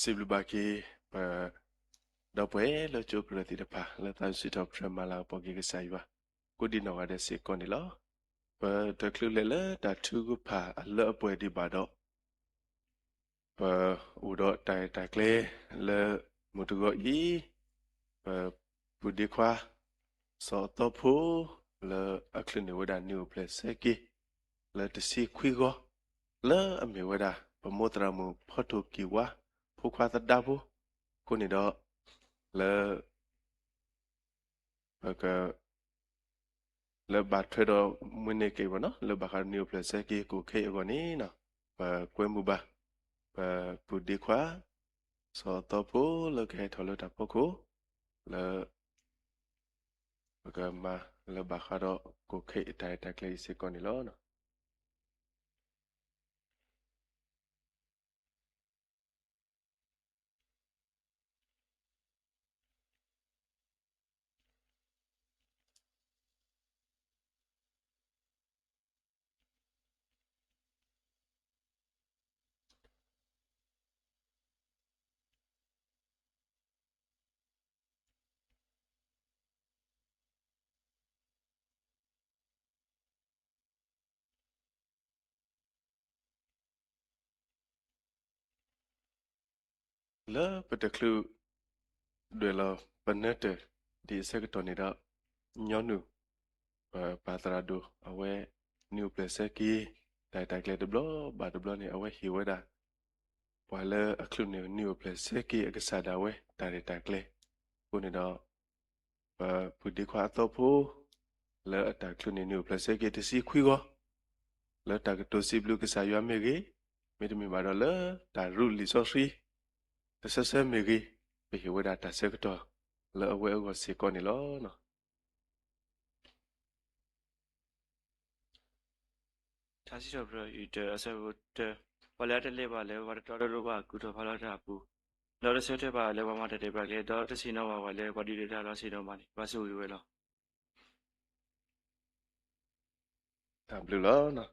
စံးဘျုးဘၣ်က့ၤ ပ ဒီပုၢ်ဝဲၢ်လၢကၠိပရၢသ့ၣ်တဖၣ် လၢသးစံးထီၣ်ပတြၢၤမၤလၤကပီၤက့ၤကစၢ်ယွၤ ကိးဒံနီၢ်ဂၤဒဲးစ့ၢ်ကီးန့ၣ်လီၤ. ပတချုးလဲၤလၢတၢ်ထုကဖၣ်အလၢအပှဲၤဒံးဘၣ်ဒီး ပအိၣ်ဒီးတၢ်ရဲၣ်တၢ်ကျဲၤလၢမုၢ်တဂီၤအံၤ, ပပုၢ်ဒ့ခွါ စီၤအသီဖိ လၢအချုးန့ၢ်ဝဲဒၣ်နံၣ်အိၣ်ဖျဲၣ်ဆၢက့ၤ လၢတဆံခွံဂီၤ, လၢအမ့ၢ်ဝဲဒၣ် ပမိၢ်သရၣ်မုၣ်ဖီထိၣ်ကံၢ်ဝါ ဖိခွါသဒါဖိ, အဃိန့ၣ်ဒီး လၢ ပက လၢဘၣ်ထွဲဒီးမုၢ်နံၤက့ၤဘၣ်နီၤ လၢဘၣ်ဃးနံၣ်အိၣ်ဖျဲၣ်ဆၢက့ၤကိးခဲအံၤအဂီၢ်န့ၣ်နီၤ, ပကွဲမုာ်ဘၣ် ပပုၢ်ဒ့ခွါ စီၤအသီဖိလၢကဟဲထီၣ်လၢတၢ်ဖီခိၣ် လၢ ပကမၤလၢဘၣ်ဃးဒီးကိးခဲအံၤတၢ်ရဲၣ်တၢ်ကျဲၤအံၤစ့ၢ်ကီးန့ၣ်လီၤ. လၢပတချုးဒွဲၣ်လီၤပနၢၤတၢၢ်ဒံးအဆၢကတီၢ်န့ၣ်ဒီး ညီနုၢ် ပပၢ်သရၣ်ဒိၣ်အဝဲ နံၣ်အိၣ်ဖျဲၣ်ဆၢက့ၤ တၢ်ရဲၣ်တၢ်ကျဲၤတဘျီဘၣ်တဘျီန့ၣ် အဝဲဟ့ၣ်ဝဲဒၣ် ပှၤလၢအချုးန့ၢ်နံၣ်အိၣ်ဖျဲၣ်ဆၢက့ၤအကစၢ်ဒၣ်ဝဲ တၢ်ရဲၣ်တၢ်ကျဲၤ, အဃိန့ၣ်ဒီး ပပုၢ်ဒ့ခွါအသီဖိ လၢအတၢ်ချုးန့ၢ်နံၣ်အိၣ်ဖျဲၣ်ဆၢက့ၤတဆံခွံဂီၤ, လၢတၢ်ကတိၤစံးဘျုးကစၢ်ယွၤမ့ၢ်ဂ့ၤ, မ့တမ့ၢ်ဘၣ်ဒီးလၢတၢ်ရူးလံာ်စီဆှံ တဆၢဆၢမ့ၢ်ဂ့ၤ, ပဟ့ၣ်ဝဲဒၣ်တၢ်ဆၢကတီၢ်လၢအဝဲအဂီၢ်စ့ၢ်ကီးန့ၣ်လီၤ. ထါစံးထီၣ်ပတြၢၤ အဆၢဖိတၢ, ပှၤလၢအတလဲၤဘၣ်လၢပှၤတတီတလိၤဘၣ် ကူၣ်ထီၣ်ဖးလီၤတၢ်အပူၤ, ဒီးတဆၢထၢၣ်ဘၣ်လၢပှၤမၤတၢ်ဒဲးဘးကျဲ, ဒီးတဆ့ၣ်နီၤဘၣ်ပှၤလၢပှၤဒုးတၢ်လီၤဆ့ၣ်နီၤဘၣ်န့ၣ် ဘၣ်ဆိၣ်ဂ့ၤဝဲလီၤ. တၢ်ဘျုးလီၤ.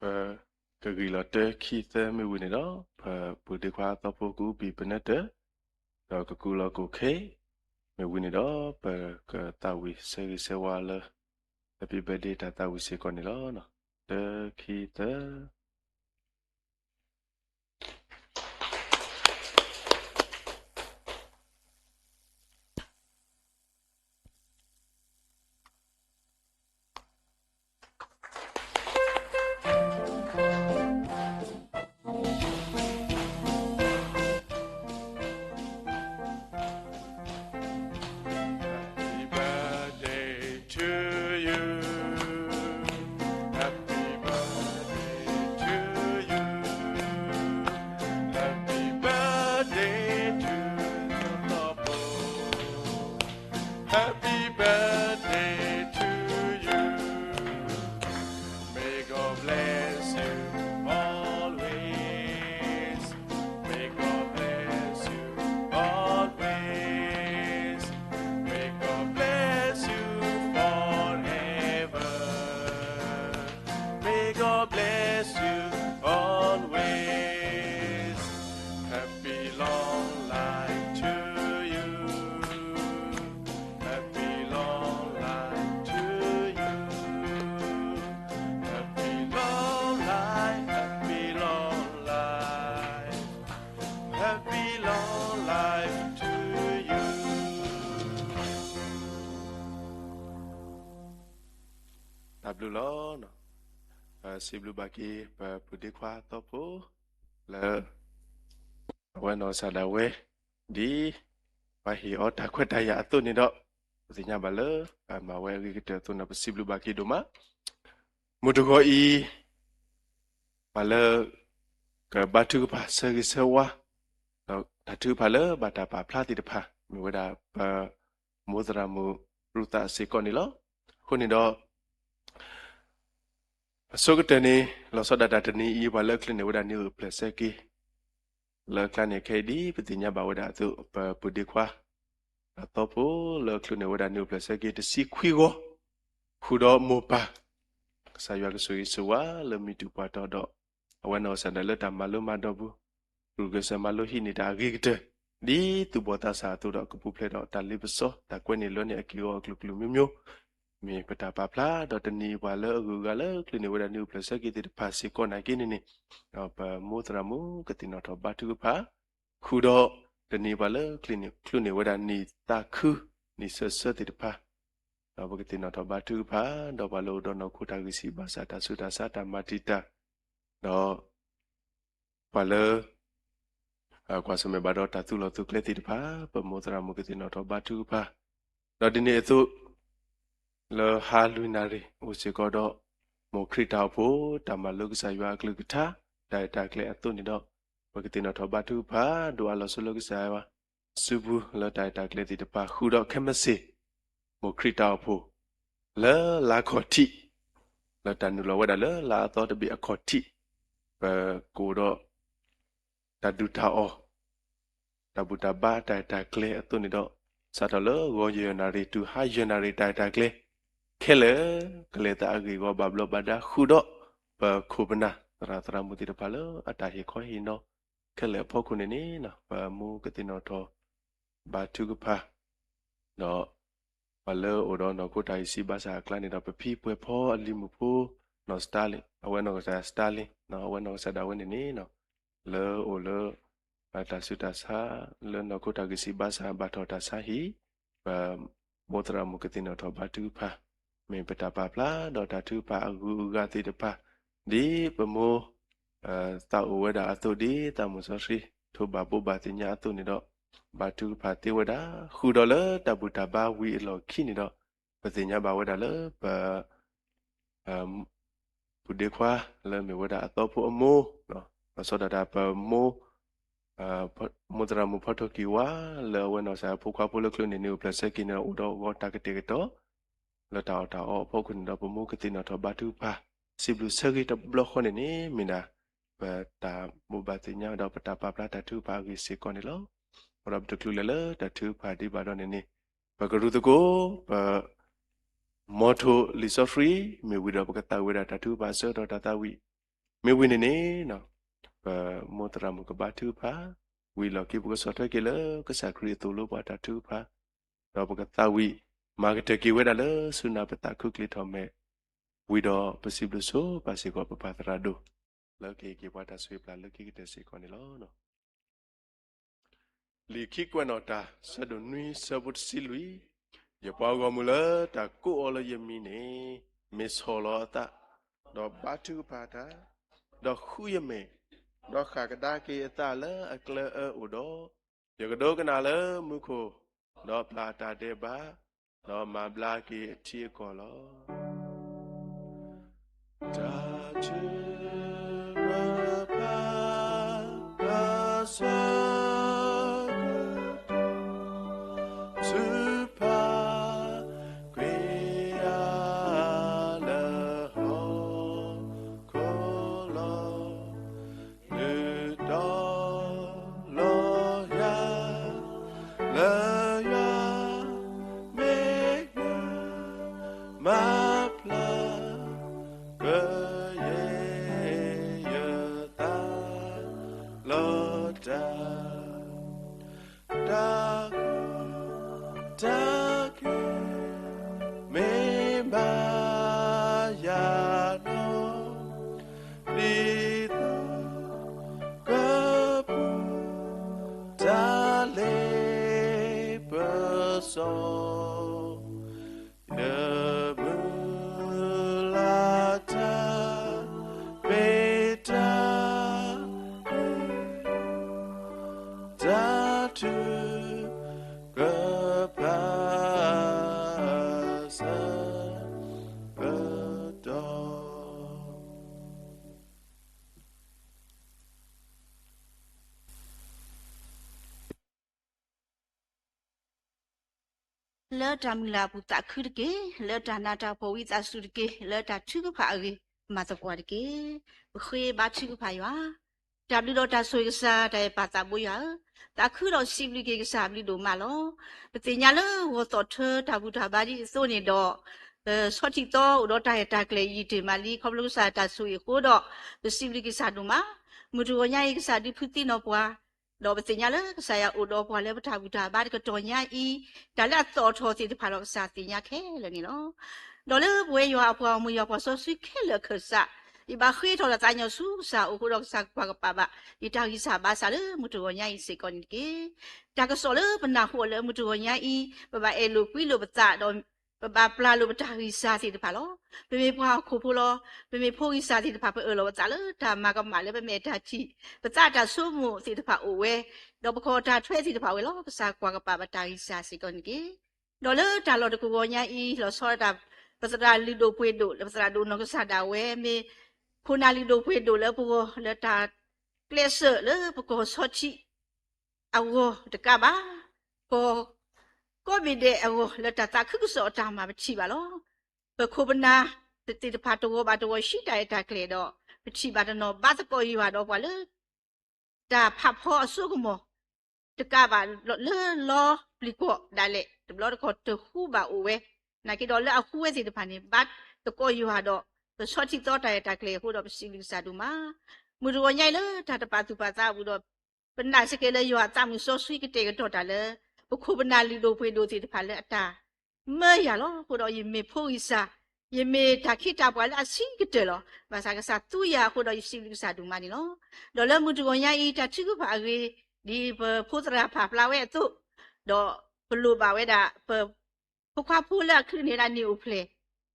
ပကဂံၢ်လီၤတၢ်ခံသၢမ့ၢ်ဝံၤန့ၣ်ဒီး ပပုၢ်ဒ့ခွါအသီဖိကအိၣ်ဘှံးပနၢၤတၢၢ်, ဒီးကကူးလီၤကိၣ်ခ့, မ့ၢ်ဝံၤန့ၣ်ဒီး ပကသးဝံၣ်ဆၢဂ့ၤဆၢဝါလၢ Happy Birthday တၢ်သးဝံၣ်စ့ၢ်ကီးန့ၣ်လီၤ. တၢ်ခံသၢ Happy birthday to you. Happy birthday to you. Happy birthday to you. Happy birthday to you. May God bless you always. May God bless you always. May God bless you forever. May God bless you always. Happy long life to you. Happy long life to you. Happy long life, happy long life, happy long life to you. တၢ်ဘျုးလီၤ. ပစံးဘျုးဘၣ်က့ၤ ပပုၢ်ဒ့ခွါအသီဖိ လၢ အဝဲနီၢ်ကစၢ်ဒၣ်ဝဲ ဒ်ပှၤဟ့ၣ်အီၤတၢ်ခွဲးတၢ်ယာ်အသိးန့ၣ်ဒီး ပသ့ၣ်ညါဘၣ်လၢ အမၤဝဲအဂ့ၤကတၢၢ်အသိးန့ၣ် ပစံးဘျုးဘၣ်က့ၤဒိၣ်မး. မုၢ်တဂီၤအံၤ ပှၤလၢ ကဘါထုကဖၣ်ဆၢဂ့ၤဆၢဝါ ဒီးတၢ်ထုကဖၣ်လၢဘၣ်တၢ်ပာ်ဖျါသ့ၣ်တဖၣ် မ့ၢ်ဝဲဒၣ်ပ မိၢ်သရၣ်မုၣ်ရူၤသးစ့ၢ်ကီးန့ၣ်လီၤ. အဃိန့ၣ်ဒီး အဆိကတၢၢ်န့ၣ် လီၤဆီဒၣ်တၢ်တနံၤအံၤ ပှၤလၢအချုးန့ၢ်ဝဲဒၣ်နံၣ်အိၣ်ဖျဲၣ်ဆၢက့ၤ လၢအကျါန့ၣ်ခဲအံၤဒ်ပသ့ၣ်ညါဘၣ်ဝဲဒၣ်အသိး ပပုၢ်ဒ့ခွါ အသီဖိလၢအချုးန့ၢ်ဝဲဒၣ်နံၣ်အိၣ်ဖျဲၣ်ဆၢက့ၤတဆံခွံဂီၤ ဃုာ်ဒီးမိၢ်ပၢ် ကစၢ်ယွၤကဆိၣ်ဂ့ၤဆိၣ်ဝါလၢမံၤတူၢ်ပှၢ်တီၤဒီး အဝဲနီၢ်ကစၢ်ဒၣ်လၢတၢ်မၤလိမၤဒိးပူၤ ကရူၢ်ကစၢၢ်မၤလိဟံးန့ၢ်တၢ်အဂ့ၤကတၢၢ် ဒ်သူၣ်ဘီၣ်သးစၢ်အသိးဒီး ကပူၤဖျဲးဒီးတၢ်လ့ပစီ တၢ်ကွဲန့ၢ်လွဲန့ၢ်အက့ၢ်အဂီၤအကလုာ်ကလုာ်မျိုးမျိုး မ့ၢ်ပတၢ်ပာ်ဖျါ ဒီးတနံၤအံၤပှၤလၢအဂုၤအဂၤလၢချုးန့ၢ်ဝဲဒၣ်နံၣ်အိၣ်ဖျဲၣ်ဆၢက့ၤသ့ၣ်တဖၣ်စ့ၢ်ကီးနာ်က့န့ၣ်န့ၣ် ဒီးပမိၢ်သရၣ်မုၣ်ကသ့ၣ်နီၣ်ထီၣ်ဘါထုကဖၣ် ဃုာ်ဒီး တနံၤအံၤပှၤလၢချုးန့ၢ်ဝဲဒၣ်နံၣ်သးခု နံၣ်ဆၢဆၢသ့ၣ်တဖၣ် ဒီးပကသ့ၣ်နီၣ်ထီၣ်ဘါထုကဖၣ် ဒီးပှၤလၢအိၣ်ဒီးနီၢ်ခိတၢ်ဂံၢ်စၢ်ဘါစၢ် တၢ်ဆူးတၢ်ဆါ တၢ်မၤတံာ်တာ် ဒီး ပှၤလၢ ကွၢ်ဆၢၣ်မဲာ်ဘၣ်ဒီးတၢ်သူၣ်လီၤသူၣ်ကျဲသ့ၣ်တဖၣ် ပမိၢ်သရၣ်မုၣ်ကသ့ၣ်နီၣ်ထီၣ်ဘါထုကဖၣ် ဒီးဒ်န့ၣ်အသိး လၢဟါလွံၢ်နၣ်ရံၣ်အိၣ်စ့ၢ်ကီးဒီး မိၢ်ခရံာ်တၢ်အိၣ်ဖှိၣ် တၢ်မၤလိကစၢ်ယွၤအကလုၢ်ကထါ တၢ်ရဲၣ်တၢ်ကျဲၤအသိးန့ၣ်ဒီး ပကသ့ၣ်နီၣ်ထီၣ်ဘါထုကဖၣ် ဒိးအါလီၤဆိလၢကစၢ်ယွၤ စုပူၤလၢတၢ်ရဲၣ်တၢ်ကျဲၤသ့ၣ်တဖၣ် ဃုာ်ဒီးခဲမုၢ်ဆ့ၣ် မိၢ်ခရံာ်တၢ်အိၣ်ဖှိၣ် လၢလါခီၣ်ထံး လၢတၢ်နုာ်လီၤဝဲဒၣ်လၢလါအသီတဘ့ၣ်အခီၣ်ထံး ပကအိၣ်ဒီး တၢ်ဒုၣ်တၢ်အီၣ် တၢ်ဘူၣ်တၢ်ဘါတၢ်ရဲၣ်တၢ်ကျဲၤအသိးန့ၣ်ဒီး စးထီၣ်လၢဂီၤယဲၢ်နၣ်ရံၣ်တုၤဟါယဲၢ်နၣ်ရံၣ်တၢ်ရဲၣ်တၢ်ကျဲၤ ခဲလၢာ် ကလဲၤသးအဂ့ၢ်အဂီၤဘၣ်ဘျီးဘၣ်ဒါဃုာ်ဒီး ပခိၣ်ပနၢ်သရၣ်သရၣ်မုၣ်သ့ၣ်တဖၣ်လၢအတၢ်ဟ့ၣ်ခီဟ့ၣ်နီၤ ခဲလၢာ်အဖီခိၣ်န့ၣ်န့ၣ် ပမိၢ်ကသ့ၣ်နီၣ်ထီၣ် ဘါထုကဖၣ် ဒီး ပှၤလၢအိၣ်ဒီးနီၢ်ခိတၢ်ဂံၢ်စၢ်ဘါစၢ်အကျါန့ၣ်ဒီး ပဖံပှဲၤဖီအလံၤမုၣ်ဖိ နီၢ်စတါလ့ၣ် အဝဲနီၢ်ကစၢ်စတါလ့ၣ် အဝဲနီၢ်ကစၢ်ဒၣ်ဝဲန့ၣ်န့ၣ် လၢအိၣ်လၢ တၢ်ဆူးတၢ်ဆါ လၢနီၢ်ခိတၢ်ဂံၢ်စၢ်ဘါစၢ်ဘၣ်ထီၣ်တၢ်ဆါဟံၣ် ပမိၢ်သရၣ်မုၣ်ကသ့ၣ်နီၣ်ထီၣ်ဘါထုကဖၣ် မ့ၢ်ပတၢ်ပာ်ဖျါဒီးတၢ်ထုကဖၣ်အဂုၤအဂၤသ့ၣ်တဖၣ် ဒ်ပမိၢ် သးအိၣ်ဝဲဒၣ်အသိးဒ် သးမုၢ်စီဆှံ ထိးဘၣ်ဘိးဘၣ်သ့ၣ်ညါအသိးန့ၣ်ဒီး ဘါထုကဖၣ်သ့ဝဲဒၣ် ဃုာ်ဒီးလၢတၢ်ဘူၣ်တၢ်ဘါဝံၤအလီၢ်ခံန့ၣ်ဒီး ပသ့ၣ်ညါဘၣ်ဝဲဒၣ်လၢပ ပုၢ်ဒ့ခွါလၢမ့ၢ်ဝဲဒၣ်အသီဖိအမိၢ် လီၤဆီဒၣ်တၢ်ပမိၢ် မိၢ်သရၣ်မုၣ်ဖီထိၣ်ကံၢ်ဝါ လၢအဝဲနီၢ်ကစၢ်ဖိခွါဖိလၢချုးန့ၢ်နံၣ်အိၣ်ဖျဲၣ်ဆၢက့ၤန့ၣ် အိၣ်ဒီးဂီၤတၢ်ကတဲာ်ကတီၤ လၢတၢ်အီၣ်တၢ်အီအဖီခိၣ်န့ၣ်ဒီး ပမိၢ်ကသ့ၣ်နီၣ်ထီၣ်ဘါထုကဖၣ် စံးဘျုးဆၢဂ့ၤတဘျီဃီန့ၣ်န့ၣ် မ့ၢ်ဒၣ် ပတၢ်ဘိးဘၣ်သ့ၣ်ညါဒီးပတၢ်ပာ်ဖျါတၢ်ထုကဖၣ်အဂ့ၢ်စ့ၢ်ကီးန့ၣ်လီၤ. အဃိဒီးပတချုးလဲၤလၢတၢ်ထုကဖၣ်ဒံးဘၣ်ဒီးန့ၣ်န့ၣ် ပကရူၢ်သကိး ပ မီထိၣ်လံာ်စီဆှံ မ့ၢ်ဝံၤဒီးပကသးဝံၣ်ဝဲဒၣ်တၢ်ထုကဖၣ်အဆၢကတီၢ်တၢ်သးဝံၣ် မ့ၢ်ဝံၤန့ၣ်န့ၣ် ပမိၢ်သရၣ်မုၣ်ကဘါထုကဖၣ် ဝံၤအလီၢ်ခံပကဆီၣ်ထွဲက့ၤလၢကစၢ်ခရံာ်အသိးလၢပှၤတၢ်ထုကဖၣ် ဒီးပကသးဝံၣ် မၤကတၢၢ်က့ၤဝဲဒၣ်လၢဆူနၢ်ပသးခုကလ့ၤထီၣ်မဲာ် ဝံၤဒီးပစံးဘျုးဆိပာ်စ့ၢ်ကီးပပၢ်သရၣ်ဒိၣ် လၢကဟ့ၣ်က့ၤပှၤတၢ်ဆိၣ်ဂ့ၤပျၢ်လၢခံကတၢၢ်စ့ၢ်ကီးန့ၣ်လီၤ. လံာ်ခံကွဲးနီၣ်တၢ် ဆၢဒိၣ်နွံ ဆၢဖိတဆံလွံၢ်, ယပှၤဂီၢ်မုၢ်လၢတၢ်ကိးအီၤလၢယမံၤန့ၣ် မ့ၢ်ဆီၣ်လီၤအသး, ဒီးဘါထုကဖၣ်တၢ်, ဒီးဃုယမဲာ်, ဒီးဃၣ်ကဒါက့ၤအသးလၢအကျၢၤအၢအိၣ်ဒီး, ယကဒိကနၣ်လၢမူခိၣ်, ဒီးပျၢ်တၢ်ဒဲးဘး, ဒီးမၤဘျါက့ၤအထံအကီၢ်လီၤ. တၢ်ထုကဖၣ် အဆၢကတီၢ် ထုကဖၣ်ကွံာ်ယၤ လၢဟီၣ်ခိၣ်လီၤ. နုာ်တီလီၤယၤ လၢယွၤမ့ၢ်ယွၤ မၤဖျါ ပယဲၢ်ယသး လီၤတၢ် တၢ်ကီတၢ်ခဲ မ့ၢ်မၤယၤနီၢ်, ဒ်သိးကပူၤ တၢ်လ့ပစီ ယမုၢ်လၢ်တၢ် မ့ၢ်တၢ် တၢ်ထုကဖၣ် ဆၢကတီၢ် လၢတၢ်မုၢ်လၢ်အပူၤသးခုတက့ၢ်. လၢတၢ်နးတၢ်ဖှီၣ်ဝံသးစူၤတက့ၢ်. လၢတၢ်ထုကဖၣ်အဂ့ၢ် မၤသပှၢ်တက့ၢ်. ပဃ့ဘါထုကဖၣ်ယွၤ. တၢ်ဘျုးဒီးတၢ်ဆိၣ်ဂ့ၤကစၢ် တၢ်အဲၣ်ပၢ်သးဘိယွၤဧၢ, သးခုဒီးစံးဘျုးက့ၤကစၢ်ဘျုးဒိၣ်မးလီၤ. ပသ့ၣ်ညါလၢဂီၤသီၣ်ထၢတၢ်ဘူၣ်တၢ်ဘါဒ်အသိးန့ၣ်ဒီး ပဆီၣ်ထံသီအိၣ်ဒီးတၢ်အဲၣ်တၢ်ကျဲၤယံာ်တ့ၢ်မးလံ ခီဖျိကစၢ်တၢ်ဆိၣ်ဂ့ၤအဃိဒီး ပစံးဘျုးက့ၤကစၢ်ဒိၣ်မး. မုၢ်တဂီၤညါအံၤ ကစၢ်ဒုးဖုးသ့ၣ်နီၣ်ပှၤ ဒီးပသ့ၣ်ညါလၢကစၢ်ယွၤအိၣ်ဒီးပှၤလၢပတၢ်ဘူၣ်တၢ်ဘါတကတီၢ်ညါအံၤ, တၢ်လၢအသီၣ်ထီၣ်သ့ၣ်တဖၣ်ဒီးကစၢ်သ့ၣ်ညါခဲလၢာ်န့ၣ်လီၤ. ဒီးလၢပဝဲယွၤအပှၤဂီၢ်မုၢ် ယွၤပှၤစီဆှံခဲလၢာ်အခၢၣ်စး, ယဘၣ်ဃ့ထီၣ်လၢသးကညီၤဆူကစၢ်အအိၣ်အဃိဒီး ကစၢ်ကွၢ်ကပာ်ဘၣ်ယတၢ်ဂံၢ်စၢ်ဘါစၢ်လၢမုၢ်တဂီၤညါအံၤစ့ၢ်ကီးန့ၣ်တက့ၢ်. တၢ်ကစီၣ်လၢပနၢ်ဟူအီၤလၢမုၢ်တဂီၤညါအံၤ, ပဘၣ်အဲၣ်လိာ်ကွံလိာ်ပသးဒီး ပဘၣ်ပျၢ်လိာ်ပတၢ်ဂံၢ်စၢ်သ့ၣ်တဖၣ်လီၤ. ပမ့ၢ်ပှၤဟီၣ်ခိၣ်ဖိလီၤ. ပမ့ၢ်ဖိဂံၢ်စၢ်သ့ၣ်တဖၣ် ပအၢၣ်လီၤပသးလၢတၢ်မၤကမၣ်လၢပမဲာ်တၢ်ထံၣ်, ပသးတၢ်ဆိကမိၣ်သ့ၣ်တဖၣ်အိၣ်ဝဲ, ဒီးပခီၣ်တၢ်ထွဲသ့ၣ်တဖၣ်ဝဲလီၤ. ကစၢ်ကွၢ်ကပာ်ဘၣ်တၢ်ဂံၢ်စၢ်စ့ၢ်ကီးန့ၣ်တက့ၢ်. ဒီးလၢတၢ်လီၢ်တကဝီၤညါအံၤ လီၤဆီဒၣ်တၢ် ပသရၣ်လုၢ်ဒိၣ်ပှ့ၤဒိၣ် လၢပသရၣ်ဒိၣ်နီၢ်ကစၢ်ဒၣ်ဝဲ မ့ၢ်ခိၣ်နၢ်လုၢ်ဒိၣ်ပှ့ၤဒိၣ်လၢပဂီၢ် လၢတၢ်ကျဲးစၢးလၢပကီၢ်ဆီထံး အဂီၢ်တကးဘၣ်, ကီၢ်ကိးဘ့ၣ်ဒဲးအဂီၢ် လၢတၢ်သးခုကစီၣ်အတၢ်မၤပထံၣ်ဘၣ်လီၤ. ပခိၣ်ပနၢ်သ့ၣ်တဖၣ်တဂီၤဘၣ်တဂီၤ ဟံးတၢ်အဲၣ်တၢ်ကျဲၤဒီး ပထံၣ်ဘၣ်တနီၤ ဘါသကိးယွၤဒီးပှၤလၢ တၢ်ဖးဖီအစိကမီၤ တကးဘၣ်လၢလီပျံၤကွီၢ်ဒၣ်လဲာ် တဘျီတခီၣ်တဃူဘၣ်အိၣ်ဝဲ, နာ်က့ဒီးလၢအဃူဝဲသ့ၣ်တဖၣ်န့ၣ် ဘါသကိးယွၤဒီး ပဆီၣ်ထံသီတၢ်အဲၣ်တၢ်ကျဲၤအဃိဒီး ပစံးဘျုးကစၢ်ဒိၣ်မး. မုၢ်တဂီၤညါအံၤလၢတၢ်တပာ်သူၣ်ပာ်သးအပူၤဒီး ပနာ်စ့ၢ်ကီးလၢယွၤအသးမုၢ်စီဆှံကတဲာ်ကတီၤတၢ်လၢ ပခိၣ်ပနၢ်လုၢ်ဒိၣ်ပှ့ၤဒိၣ်သ့ၣ်တဖၣ်လၢအတၢ် မၢယၤလီၤ. အဃိဒီးယမ့ၢ်ဖိဂံၢ်စၢ်, ယမ့ၢ်တၢ်ခ့တၢ်ပှၤလၢအဆံးကတၢၢ်လီၤ. ဘၣ်ဆၣ်ကစၢ်သူယၤအဃိဒီး ယစံးဘျုးကစၢ်ဒိၣ်မးန့ၣ်လီၤ. ဒီးလၢမုၢ်တဂီၤညါအံၤ တၢ်ထုကဖၣ်အဂ့ၢ် ဒ်ပဖိသရၣ်ပာ်ဖျါဝဲအသိး, ဒီးပလိၣ်ဘၣ်ဝဲဒၣ် ပ ဖိခွါဖိလၢအချုးန့ၢ်ဝဲဒၣ်နံၣ်အိၣ်ဖျဲၣ်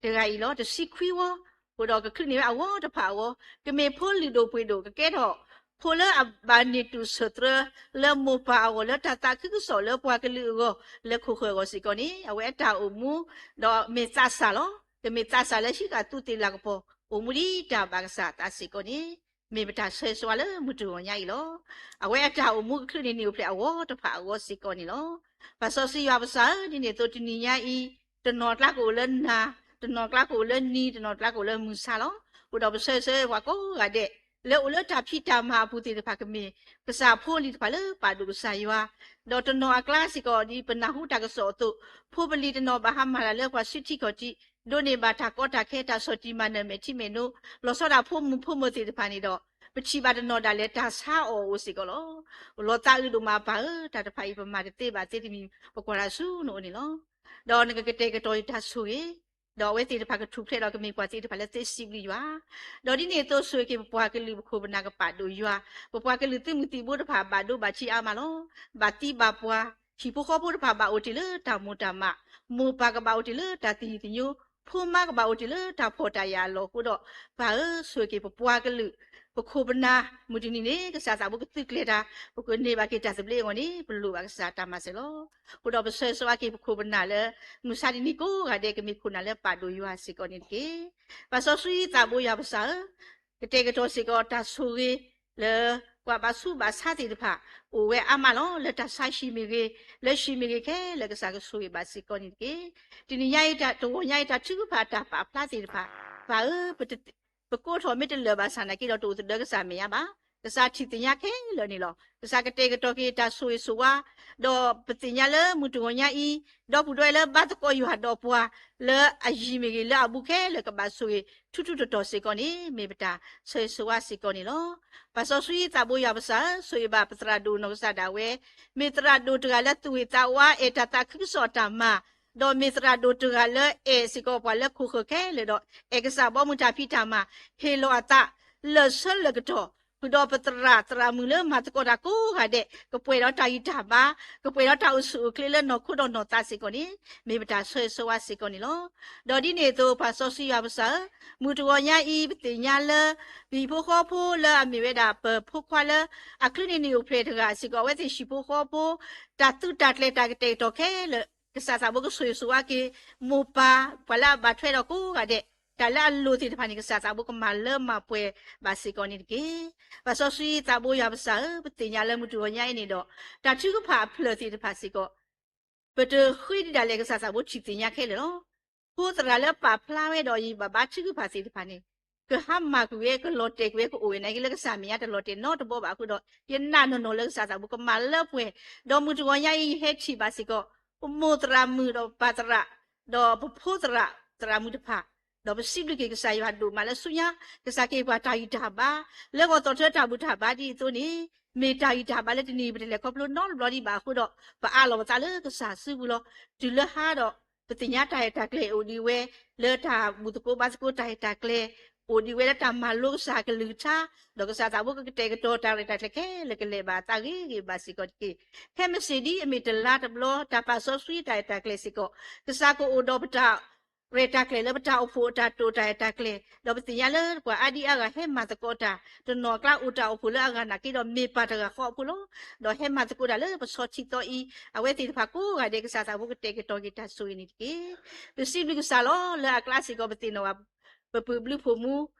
တဂၤအံၤလီၤ. တဆံခွံဝီ, အဃိဒီးကချုးန့ၢ်ဝဲအဂီၢ်တဖၣ်အဂီၢ်, ကမ့ၢ်ဖိလုၢ်ဒိၣ်ပှ့ၤဒိၣ် ကကဲထီၣ်ဖိလၢအဘၣ်န့ၢ်တူၢ်ဆၢၣ်သြၢလၢမိၢ်ပၢ်အဂီၢ် လၢတၢ်သးခုကစီၣ်လၢပှၤကလုာ်အဂီၢ် လၢခိၣ်ဃၢၤအဂီၢ်စ့ၢ်ကီးန့ၣ် အဝဲအတၢ်အိၣ်မူ ဒီးမ့ၢ်သးစၢ်လီၤ. တမ့ၢ်သးစၢ်လၢဟံးဃာ်သူးသ့ၣ်လၤကပီၤ အိၣ်မူဒ်တၢ်ဘၣ်ကစၢ်အသးစ့ၢ်ကီးန့ၣ် မ့ၢ်ပတၢ်ဆၢဂ့ၤဆၢဝါလၢမုၢ်တဂီၤညါအံၤလီၤ. အဝဲအတၢ်အိၣ်မူကချုးန့ၢ်နံၣ်အိၣ်ဖျဲၣ်အဂီၢ်တဖၣ်အဂီၢ်စ့ၢ်ကီးန့ၣ်လီၤ. ပၢ်စီဆှံယွၤပစၢ်ဧၢ, ဒ်န့ၣ်အသိးတနံၤညါအံၤ တနီၤကျါကအိၣ်လၢနၤ, တနီၤကျါကအိၣ်လၢနံၤ, တနီၤကျါကအိၣ်လၢမုၢ်ဆါလီၤ. အဃိဒီးပဆၢဂ့ၤဆၢဝါပှၤကိးဂၤဒဲး လၢအိၣ်လၢတၢ်ဖံးတၢ်မၤအပူၤသ့ၣ်တဖၣ် ကမ့ၢ်ကစၢ်ဖိလံၤတဖၣ်လၢပာ်ဒိၣ်ကစၢ်ယွၤ, ဒီးတနီၤအကျါစ့ၢ်ကီး ဒ်ပနၢ်ဟူတၢ်ကစီၣ်အသိး ဖိပလံၤတနီၤဘၣ်ဟးမၤတၢ်လၢပှၤစုထံကီၢ်ထံး, ဒိးန့ၢ်ဘၣ်တၢ်ကီတၢ်ခဲ တၢ်ဆီၣ်တံၢ်မၤနၢၤမဲာ်ထံမဲာ်နိ, လီၤဆီဒၣ်ဖိမုၣ်ဖိမုၣ်သ့ၣ်တဖၣ်န့ၣ်ဒီး ပထံၣ်ဘၣ်တနီၤဒၣ်လဲာ် တၢ်ဆါအီၣ်အိၣ်စ့ၢ်ကီးလီၤ. လီၤသးအုးဒိၣ်မးပၢ်ဧၢ, တၢ်တဖၣ်အံၤပမၤတသ့ဘၣ်သ့တမံၤ ပကွၢ်တၢ်ဆူနအိၣ်န့ၣ်လီၤ. ဒီးနကကတဲာ်ကတီၤယတၢ်ဆိၣ်ဂ့ၤ, ဒီးအဝဲသ့ၣ်တဖၣ်ကထူၣ်ဖျဲးဒီးကမ့ၢ်ပှၤသ့ၣ်တဖၣ်လၢသ့စံးဘျုးယွၤ, ဒီးဒ်န့ၣ်အသိးဆိၣ်ဂ့ၤက့ၤပပှၤကလုာ်ပခိၣ်ပနၢ်ကပာ်ဒိၣ်ယွၤ, ပပှၤကလုာ်သုးမုၢ်သံၣ်ဘိတဖၣ်ဘၣ်ဒိဘၣ်ထံးအါမးလီၤ. ဘၣ်သံဘၣ်ပှၢ်, ဟံၣ်ဖိဃီဖိတဖၣ်ဘၣ်အိၣ်တ့ၢ်လၢတၢ်မိၢ်တၢ်မး, မိၢ်ပၢ်ကဘၣ်အိၣ်တ့ၢ်လၢတၢ်သယုၢ်သညိ, ဖိမါကဘၣ်အိၣ်တ့ၢ်လၢတၢ်ဖှီၣ်တၢ်ယာ်အလီၢ်အဃိဒီး, ပၢ်ဧၢ, ဆိၣ်ဂ့ၤက့ၤပပှၤကလုာ် ပခိၣ်ပနၢ် မုၢ်တနံၤန့ၣ် ကစၢ်သးဘိကသုးကျဲၤတၢ်, ပကန့ၢ်ဘၣ်က့ၤတၢ်သဘျ့အဂီၢ်န့ၣ် ပလိၣ်ဘၣ်ကစၢ်တၢ်မၤစၢၤလီၤ. အဃိဒီးပဆၢဂ့ၤဆၢဝါက့ၤပခိၣ်ပနၢ်လၢ မုၢ်ဆါတနံၤကိးဂၤဒဲး ကမ့ၢ်ခိၣ်နၢ်လၢပာ်ဒိၣ်ယွၤစ့ၢ်ကီးန့ၣ်တက့ၢ်. ပၢ်စီဆှံသးဘိယွၤပစၢ်ဧၢ, ကတဲာ်ကတီၤစ့ၢ်ကီးတၢ်ဆိၣ်ဂ့ၤ လၢပှၤဘၣ်ဆူးဘၣ်ဆါသ့ၣ်တဖၣ် အိၣ်ဝဲအါမးလီၤ. လၢတၢ်ဆါဟံၣ်မ့ၢ်ဂ့ၤ, လၢဟံၣ်မ့ၢ်ဂ့ၤခဲလၢာ် ကစၢ်ကဆိၣ်ဂ့ၤဘၣ်စ့ၢ်ကီးန့ၣ်တက့ၢ်. တနံၤညါအံၤ တဂီၤညါအံၤ တၢ်ထုကဖၣ်တၢ်ပာ်ဖျါသ့ၣ်တဖၣ်, ပၢ်ဧၢ, ပကိးထီၣ်မ့ၢ်တလၢာ်ဘၣ်ဆၣ်နာ်က့ဒီး တအိၣ်သဒၢကစၢ်မဲာ်ညါဘၣ်. ကစၢ်ထံၣ်သ့ၣ်ညါခဲလၢာ်န့ၣ်လီၤ. ကစၢ်ကတဲာ်ကတီၤက့ၤတၢ်ဆိၣ်ဂ့ၤဆိၣ်ဝါ, ဒီးပသ့ၣ်ညါလၢမုၢ်တဂီၤညါအံၤ, ဒီပုၢ်ဒီဝဲၢ်လၢဘါသကိးယွၤဒီးပှၤ လၢအယံၤမ့ၢ်ဂ့ၤ လၢအဘူးခဲလၢာ် ကဘၣ်ဆိၣ်ဂ့ၤထူထူတီတီစ့ၢ်ကီးန့ၣ် မ့ၢ်ပတၢ်ဆၢဂ့ၤဆၢဝါစ့ၢ်ကီးန့ၣ်လီၤ. ပၢ်စီဆှံသးဘိယွၤပစၢ်ဧၢ, ဆိၣ်ဂ့ၤဘၣ်ပသရၣ်ဒိၣ်နီၢ်ကစၢ်ဒၣ်ဝဲ, မ့ၢ်သရၣ်ဒိၣ်တဂၤလၢသူၣ်ဂ့ၤသးဝါ အဲၣ်တၢ်သးခုကစီၣ်အတၢ်မၤ, ဒီးမ့ၢ်သရၣ်ဒိၣ်တဂၤလၢအဲၣ်စ့ၢ်ကီးပှၤလၢခိၣ်ဃၢၤခဲလၢာ်ဒီး အဲၣ်ကစၢ်ဘီမုၢ်တၢ်ဖံးတၢ်မၤ, ဟ့ၣ်လီၤအသး လၢာ်ဆၢလၢာ်ကတီၢ် ဃုာ်ဒီးပသရၣ်သရၣ်မုၣ်လၢမၤသကိးတၢ်ကိးဂၤဒဲး ကပှဲၤဒီးတၢ်ဂံၢ်တၢ်ဘါ, ကပှဲၤဒီးတၢ်အိၣ်ဆူၣ်အိၣ်ချ့လၢနီၢ်ခိဒီးနီၢ်သးစ့ၢ်ကီးန့ၣ် မ့ၢ်ပတၢ်ဆၢဂ့ၤဆၢဝါစ့ၢ်ကီးန့ၣ်လီၤ. ဒီးဒ်န့ၣ်အသိး ပၢ်စီဆှံယွၤပစၢ်ဧၢ, မုၢ်တဂီၤညါအံၤ ပသ့ၣ်ညါလၢ ပဟံၣ်ဖိဃီဖိလၢအမ့ၢ်ဝဲဒၣ်ပဖိခွါလၢ အချုးန့ၢ်နံၣ်အိၣ်ဖျဲၣ်တဂၤစ့ၢ်ကီး အဝဲသ့ၣ်ဟံၣ်ဖိဃီဖိ တၢ်သုးတၢ်ကျဲၤတၢ်ကတဲာ်ကတီၤခဲလၢာ် ကစၢ်သးဘိကဆိၣ်ဂ့ၤဆိၣ်ဝါက့ၤ မိၢ်ပၢ် ပှၤလၢအဘၣ်ထွဲဒီးကိးဂၤဒဲး တၢ်လၢအလိၣ်သ့ၣ်တဖၣ်န့ၣ် ကစၢ်သးဘိကမၤလၢမၤပှဲၤဘၣ်စ့ၢ်ကီးန့ၣ်တက့ၢ်. ပၢ်စီဆှံသးဘိယွၤပစၢ်ဧၢ, ပသ့ၣ်ညါလၢမုၢ်တဂီၤညါအံၤန့ၣ်ဒီး တၢ်ထုကဖၣ်အဖျၢၣ်သ့ၣ်တဖၣ်စ့ၢ်ကီး ပတဃ့ဒံးဒၣ်လဲာ် ကစၢ်သးဘိထံၣ်သ့ၣ်ညါခဲလၢာ်လီၤ. ဖိသရၣ်လၢပာ်ဖျါဝဲဒီးယံာ်ဘၣ်ဘါထုကဖၣ်သ့ၣ်တဖၣ်န့ၣ် ကဟါမၢ်ကွံာ်ဝဲ ကလီၤတဲာ်ကွံာ်ဝဲ ကအိၣ်ဝဲနာ်က့ လၢကစၢ်မဲာ်ညါတလီၤတဲာ်နီတဘီဘၣ်အဃိဒီး ယနာ်နီၢ်နီၢ်လၢကစၢ်သးဘိကမၤလၢပှဲၤ, ဒီးမုၢ်တဂီၤညါအံၤ ယဟဲထံၣ်ဘၣ်စ့ၢ်ကီး ပမိၢ်သရၣ်မုၣ်ဒီးပၢ်သရၣ် ဒီးပဖိသရၣ် သရၣ်မုၣ်တဖၣ် ဒီးပစံးဘျုးက့ၤကစၢ်ယွၤဒိၣ်မးလၢဆူညါ ကစၢ်ကဟ့ၣ်ပှၤတၢ်ဂံၢ်တၢ်ဘါ လၢဂီၤသီၣ်ထၢတၢ်ဘူၣ်တၢ်ဘါဒ်အသိးန့ၣ် မ့ၢ်တၢ်ဂံၢ်တၢ်ဘါလၢတနံၤအံၤ ပတလဲၤခီဖျိနီတဘျီဒံးဘၣ်အဃိဒီး ပအးလီၤပသးလၢကစၢ်စုပူၤလီၤ. တုၤလၢဟါဒီး ပသ့ၣ်ညါတၢ်ရဲၣ်တၢ်ကျဲၤအိၣ်ဒံးဝဲ လၢတၢ်ဘူၣ်သကိးဘါသကိးတၢ်ရဲၣ်တၢ်ကျဲၤ အိၣ်ဒံးဝဲလၢတၢ်မၤလိကစၢ်ကလုၢ်ကထါ, ဒီးကစၢ်သးဘိကကတဲာ်ကတီၤတၢ်ရဲၣ်တၢ်ကျဲၤခဲလၢာ်ကလဲာ်ဘၣ်အသးဂ့ၤဂ့ၤဘၣ်စ့ၢ်ကီးတက့ၢ်. ခဲမုၢ်ဆ့ၣ်ဒ်အမ့ၢ်တလါတဘျီ တၢ်ပာ်စီဆှံတၢ်ရဲၣ်တၢ်ကျဲၤစ့ၢ်ကီး ကစၢ်ကအိၣ်ဒီးပတၢ် ရဲၣ်တၢ်ကျဲၤလၢပတၢ်အိၣ်ဖှိၣ်အတၢ်တိာ်တၢ်ရဲၣ်တၢ်ကျဲၤ, ဒီးပသ့ၣ်ညါလၢပှၤအါဒံအါဂၤဟဲမၤသကိးတၢ် တနီၤအကျါအိၣ်တၢ်အိၣ်ဖှိၣ်လၢအဂၤနာ်က့ဒီးမ့ၢ်ပၢ်တဂၤဃီအဖိလီၤ. ဒီးဟဲမၤသကိးတၢ်လၢပဆီထံသီအံၤ အဝဲသ့ၣ်တဖၣ်ကိးဂၤဒဲး ကစၢ်သးဘိကတဲာ်ကတီၤက့ၤတၢ်ဆိၣ်ဂ့ၤန့ၣ်တက့ၢ်. ပစံးဘျုးကစၢ်လီၤ လၢအကျါစ့ၢ်ကီးပသ့ၣ်နီၣ်ဘၣ် ပပုၢ်ဘျုးဖိမူ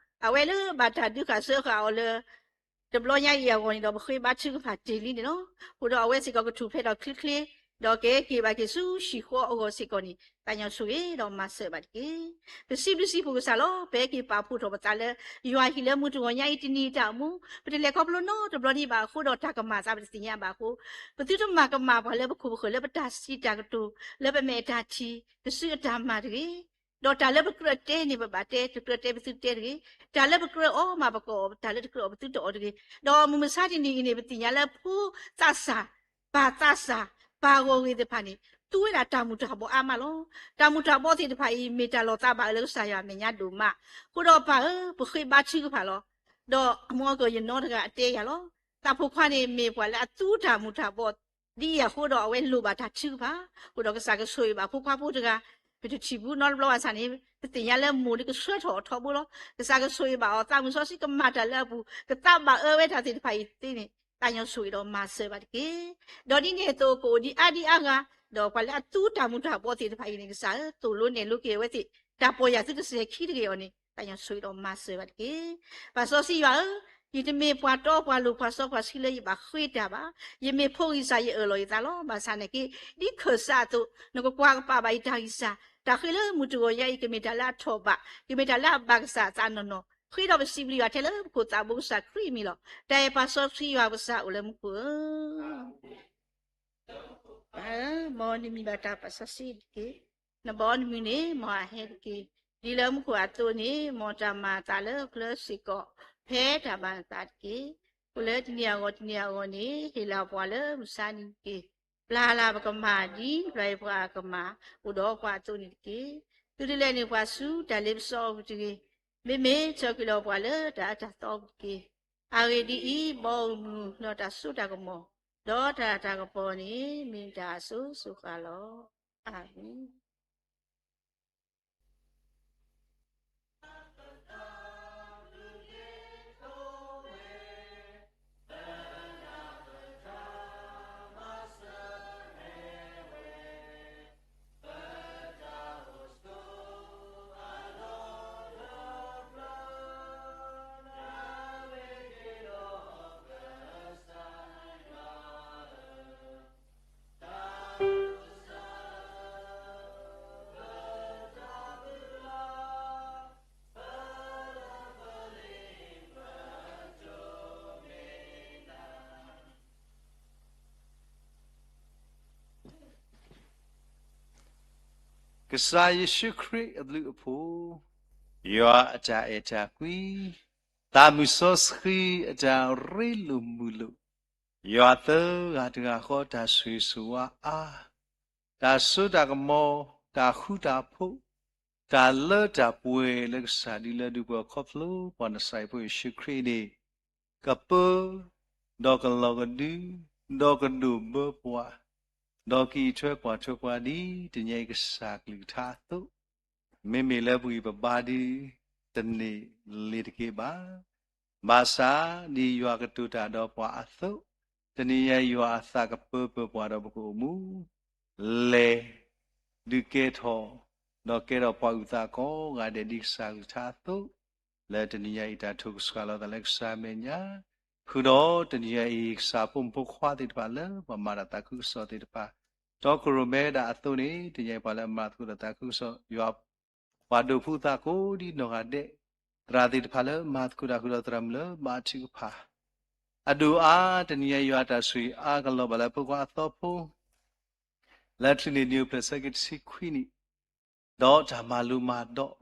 အဝဲလၢဘၣ်တၢ်ဒုးဃာ်စၢဃာ်အီၤလၢ တဘျီညါအံၤအဂီၢ်န့ၣ်ဒီး ပဃ့ဘါထုကဖၣ်တ့ၢ်လံန့ၣ်လီၤ. အဃိဒီးအဝဲစ့ၢ်ကီးကထူၣ်ဖျဲးထီၣ်ချ့ချ့ ဒီးကဟဲက့ၤဘၣ်က့ၤဆူဟံၣ်ဃီအဂီၢ်စ့ၢ်ကီးန့ၣ် သးကညီၤဆိၣ်ဂ့ၤဒီးမၤစၢၤဘၣ်တက့ၢ်. ပစံးဘျုးစံးဖှိၣ်ကစၢ်လီၤ. ပဟဲက့ၤပာ်ဖှိၣ်ထီၣ်ပသးလၢ ယွၤဟံၣ်လၢမုၢ်တဂီၤညါအံၤတနံၤအတၢ်အိၣ်မူ ပတလဲၤခီဖျိနီတဘျီဒံးဘၣ်အဃိဒီး တၢ်ကမၤအသးပတသ့ၣ်ညါဘၣ်အဃိ ပသုတမၤကမၣ်ပှၤလၢပခိၣ်ပဃၢၤလၢပတၢ်စံးတၢ်ကတိၤ လၢပမဲာ်တၢ်ထံၣ် ပစုအတၢ်မၤတဂ့ၤ ဒီးတၢ်လၢပကြၢးတဲန့ၣ် ပဘၣ်တဲ တကြၢးတဲပသုတဲတဂ့ၤ. တၢ်လၢပကြၢးအီၣ်မးပကအီၣ်, တၢ်လၢတကြၢးအီၣ်ပသုတအီၣ်တဂ့ၤ. ဒီးမုၢ်မဆါတနံၤအံၤန့ၣ် ပသ့ၣ်ညါလၢဖိသးစၢ်, ပၢ်သးစၢ်, ပၢ်ဂီၢ်ဂ့ၤသ့ၣ်တဖၣ်န့ၣ် သူဝဲဒၣ်တၢ်မူၤတၢ်ဘှီးအါမးလီၤ. တၢ်မူၤတၢ်ဘှီးသ့ၣ်တဖၣ်အံၤ မ့ၢ်တၢ်လီၤသးဘၣ်အၢလၢကစၢ်ယွၤအမဲာ်ညါဒိၣ်မး. အဃိဒီးပၢ်ဧၢ, ပဃ့ဘါထုကဖၣ်လီၤ. ဒီးအမိၢ်ကယနီတဂၤအတဲယၤလီၤ. သးဖိခွါန့ၣ်မ့ၢ်ပှၤလၢအသူတၢ်မူၤတၢ်ဘှီး ဒ်အံၤအဃိဒီး အဝဲလိၣ်ဘၣ်တၢ်ထုကဖၣ်. အဃိဒီးကစၢ်ကဆိၣ်ဂ့ၤဘၣ်ဖိခွါဖိတဂၤ ပတထံၣ်ဘူးနီတဘျီဘၣ်ဆၣ်န့ၣ် ပသ့ၣ်ညါလၢမိၢ်ဒကဆှၢထီၣ်အီၤထီဘိလီၤ. ကစၢ်ကဆိၣ်ဂ့ၤဘၣ်အီၤ သးမုၢ်စီဆှံကမၤတၢ်လၢအပူၤ ကသးဘၣ်အၢဝဲတၢ်သ့ၣ်တဖၣ်အံၤသ့န့ၣ် သးကညီၤဆိၣ်ဂ့ၤဒီးမၤစၢၤဘၣ်တက့ၢ်. ဒီးဒ်န့ၣ်အသိး ကအိၣ်ဒံးအါဒံးအါဂၤ ဒီးပှၤလၢအသူတၢ်မူၤတၢ်ဘှီးသ့ၣ်တဖၣ်အံၤန့ၣ် ကစၢ်ဧၢ, သိၣ်လိနဲၣ်လိက့ၤအဝဲသ့ၣ် တၢ်ပီၢ်ယၢ်သုတစဲၤခံတဂ့ၤအီၤန့ၣ် သးကညီၤဆိၣ်ဂ့ၤဒီးမၤစၢၤဘၣ်တက့ၢ်. ပၢ်စီဆှံယွၤဧၢ, ယတမ့ၢ်ပှၤတီပှၤလိၤပှၤစီပှၤဆှံလၢယဘၣ်ဃ့တၢ်ဘၣ်. ယမ့ၢ်ဖိဂံၢ်စၢ်ယအၢၣ်လီၤယသးလီၤ. ဘၣ်ဆၣ်နာ်က့ ဒ်ခၢၣ်စးအသိး နကကွၢ်ကပာ်ဘၣ်ယတၢ်ဂံၢ်စၢ်, တၢ်ဃ့လၢမုၢ်တဂီၤညါအံၤ ကမ့ၢ်တၢ်လၢအထီၣ်ဘး, ကမ့ၢ်တၢ်လၢအဘၣ်ကစၢ်အသးနီၢ်နီၢ်, ဃ့ဒီးပစံးဘျုးယွၤထဲလၢပခိၣ်သးဘိကစၢ်ခရံာ်အမံၤလီၤ. တၢ်အဲၣ်ပၢ်စီဆှံယွၤပကစၢ်အိၣ်လၢမူခိၣ်ဧၢ ပၢ်ဧၢ, မ်နမံၤဘၣ်တၢ်ပာ်စီဆှံတက့ၢ်. နဘီနမုၢ်န့ၣ် မ်အဟဲတက့ၢ်. ဒ်လၢမူခိၣ်အသိးန့ၣ် မ်တၢ်မၤအသးလၢပျၢၤစ့ၢ်ကီး ဖဲတၢ်မၤအသးတက့ၢ်. အိၣ်လၢတနံၤအဂီၢ်တနံၤအဂီၢ်န့ၣ် ဟ့ၣ်လီၤပှၤလၢမုၢ်ဆါနံၤတက့ၢ်. ပျၢ်လၢ်ပကမၣ်ဒ်ပျၢ်ယပှၤအကမၣ် အိၣ်ဒီးပှၤအသိးန့ၣ်တက့ၢ်. သုတလဲၤနုာ်ပှၤဆူတၢ်လ့ပစီအပူၤတဂ့ၤ. မ့မ့ၢ်ထၢကွံာ်လီၤပှၤလၢတၢ်အၢတၢ်သီအပူၤတက့ၢ်. အဂ့ၢ်ဒ်အံၤ, ဘီမုၢ်ဒီးတၢ်စိတၢ်ကမီၤ ဒီးတၢ်လၤတၢ်ကပီၤန့ၣ် မ့ၢ်တၢ်အစိၤစိၤဃၣ်လီၤ. အၤမ့ၣ်. ကစၢ်ယ့ၣ်ၡူးခရံာ်အဘျုးအဖှိၣ်, ယွၤအတၢ်အဲၣ်တၢ်ကွံ, သးမုၢ်စီဆှံအတၢ်ရ့လိာ်မုာ်လိာ်, ယွၤသၢဂၤတဂၤဃီတၢ်ဆိၣ်ဂ့ၤဆိၣ်ဝါအါ, တၢ်စိတၢ်ကမီၤ, တၢ်ဃူတၢ်ဖိး, တၢ်လၢတၢ်ပှဲၤလၢကစၢ်ဒုးလၢဒုးပှဲၤခီဖျိပှၤနစၤရ့းဖိယ့ၣ်ၡူးခရံာ်န့ၣ် ကပၢ, ဒီးကလီၤကဒု, ဒီးကဒိၣ်ဘၢပှၤ, ဒီးကအံးထွဲကွၢ်ထွဲပှၤဒ်တနံၤအံၤကစၢ်ကလုၢ်ကထါအသိး, မ့မ့ၢ်လၢပဂံၢ်ပဘါဒ်တန့ၢ်လ့ၤတက့ၢ်ဘၣ်. ဘၣ်ဆၣ်ဒ်ယွၤကတိၤတၢ်ဒီးပှၤအသိး, တနံၤအံၤယွၤအသးကပၢပၢၢ်ပှၤဒီးပကအိၣ်မူ လဲၤဒုးကဲထီၣ်, ဒီးကဲထီၣ်ပှၤအုၣ်သးကိးဂၤဒဲးဒ်ကစၢ်ကလုၢ်ကထါအသိး, လၢတနံၤညါအံၤတၢ်ထုကဖၣ်လီၤသးလၢကစၢ်အမဲာ်ညါ, ဃုာ်ဒီးတနံၤညါအံၤ ကစၢ်ဖိမုၣ်ဖိခွါသ့ၣ်တဖၣ်လၢပှၤမၤတၢ်သးခုကစီၣ်သ့ၣ်တဖၣ်, တီခိၣ်ရိၣ်မဲဒၣ်အသိးန့ၣ် တနံၤအံၤပှၤလၢအမၤသကိးဒီးသးခုကစီၣ် ယွၤ ပှၤဒိးဖုသးကိးဒ်နီၢ်ဂၤဒဲး, သရၣ်သ့ၣ်တဖၣ်လၢမၤသကိးတၢ်ဃုာ်ဒီး သရၣ်မုၣ်လၢဘၣ်ထုကဖၣ် အဒိၣ်အါ, တနံၤအံၤယွၤတၢ်ဆိၣ်ဂ့ၤအါကလီၤဘၣ်လၢပပှၤအသီဖိ လၢထံးန့ၣ်နံၣ်အိၣ်ဖျဲၣ်ဆၢက့ၤတဆံခွံနံၣ်, ဒီးတၢ်မၤလိမၤဒိး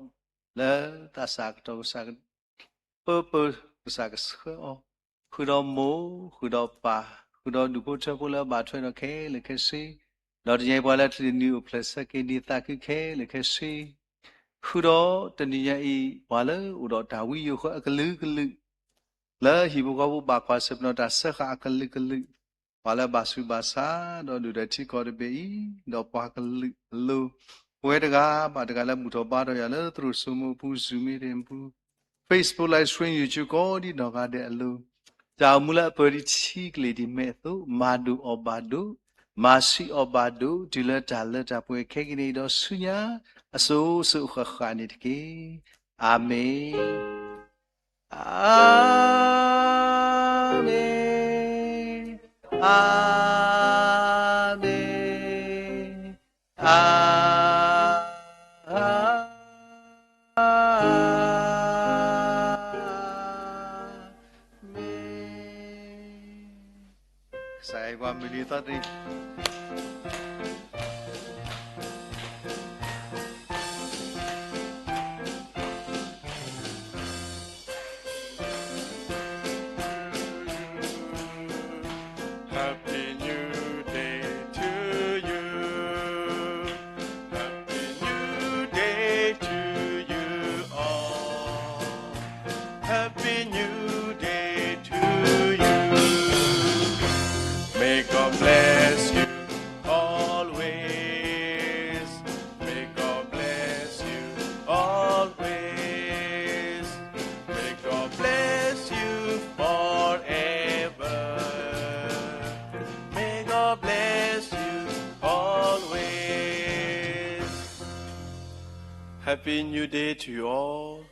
လၢသးစၢ်ကတီၢ်ကစၢ် ပၢပၢကစၢ်ကဆှၢအီၤ, ဃုာ်ဒီးမိၢ်, ဃုာ်ဒီးပၢ်, ဃုာ်ဒီးဒူၣ်ဖိထၢဖိလၢအဘၣ်ထွဲဒီးခဲလၢာ်ခဲဆ့, ဒီးတနံၤအံၤပှၤလၢထံးန့ၣ်နံၣ်အိၣ်ဖျဲၣ်ဆၢက့ၤနံၣ်သးခုခဲလၢာ်ခဲဆ့, ဃုာ်ဒီးတနံၤအံၤ ပှၤလၢအိၣ်ဒီးတၢ်ဝံယိၤဃၢအကလုာ်ကလုာ် လၢဟံၣ်ဖိဃီဖိဘၣ်ကွၢ်ဆၢၣ်ပနီၣ်တၢ်စၢဃာ်အကလုာ်ကလုာ်, ပှၤလၢအဘၣ်ဆူးဘၣ်ဆါ ဒီးဒုၣ်ဒါထံကီၢ်တဘ့ၣ်အံၤ, ဒီးပှၤကလုာ်အလိၤ, ပဝဲတဂၤဘၣ်တဂၤလၢဘူၣ်ထီၣ်ဘါထီၣ်ယၤလၢသရိာ်စိမိးအပူၤ Zoom meeting အပူၤ, Facebook live stream YouTube ကိးဒ်နီၢ်ဂၤဒဲးအလိၤ, တၢ်အိၣ်မူလၢအပၢၤဒံးထံကလ့ၢ်ဒံးမဲာ်အသိး မၤဒိၣ်အီၤဘၣ်ဒိး, မၤဆံးအီၤဘၣ်ဒိး တုၤလၢတၢ်လၢတၢ်ပှဲၤခဲကနံၣ်အံၤဒီးဆူညါ အစိၤစိၤဃၣ်ဃၣ်န့ၣ်တက့ၢ်. အၤမ့ၣ်. အၤမ့ၣ်, အၤမ့ၣ်, အၤမ့ၣ်. ကစၢ်ယွၤမုၢ်လံသီတနံၤ Happy New Day to you. Happy New Day to you all. Happy New Day to you. May God bless you always. May God bless you always. May God bless you forever. May God bless you always. Happy New Day to you all.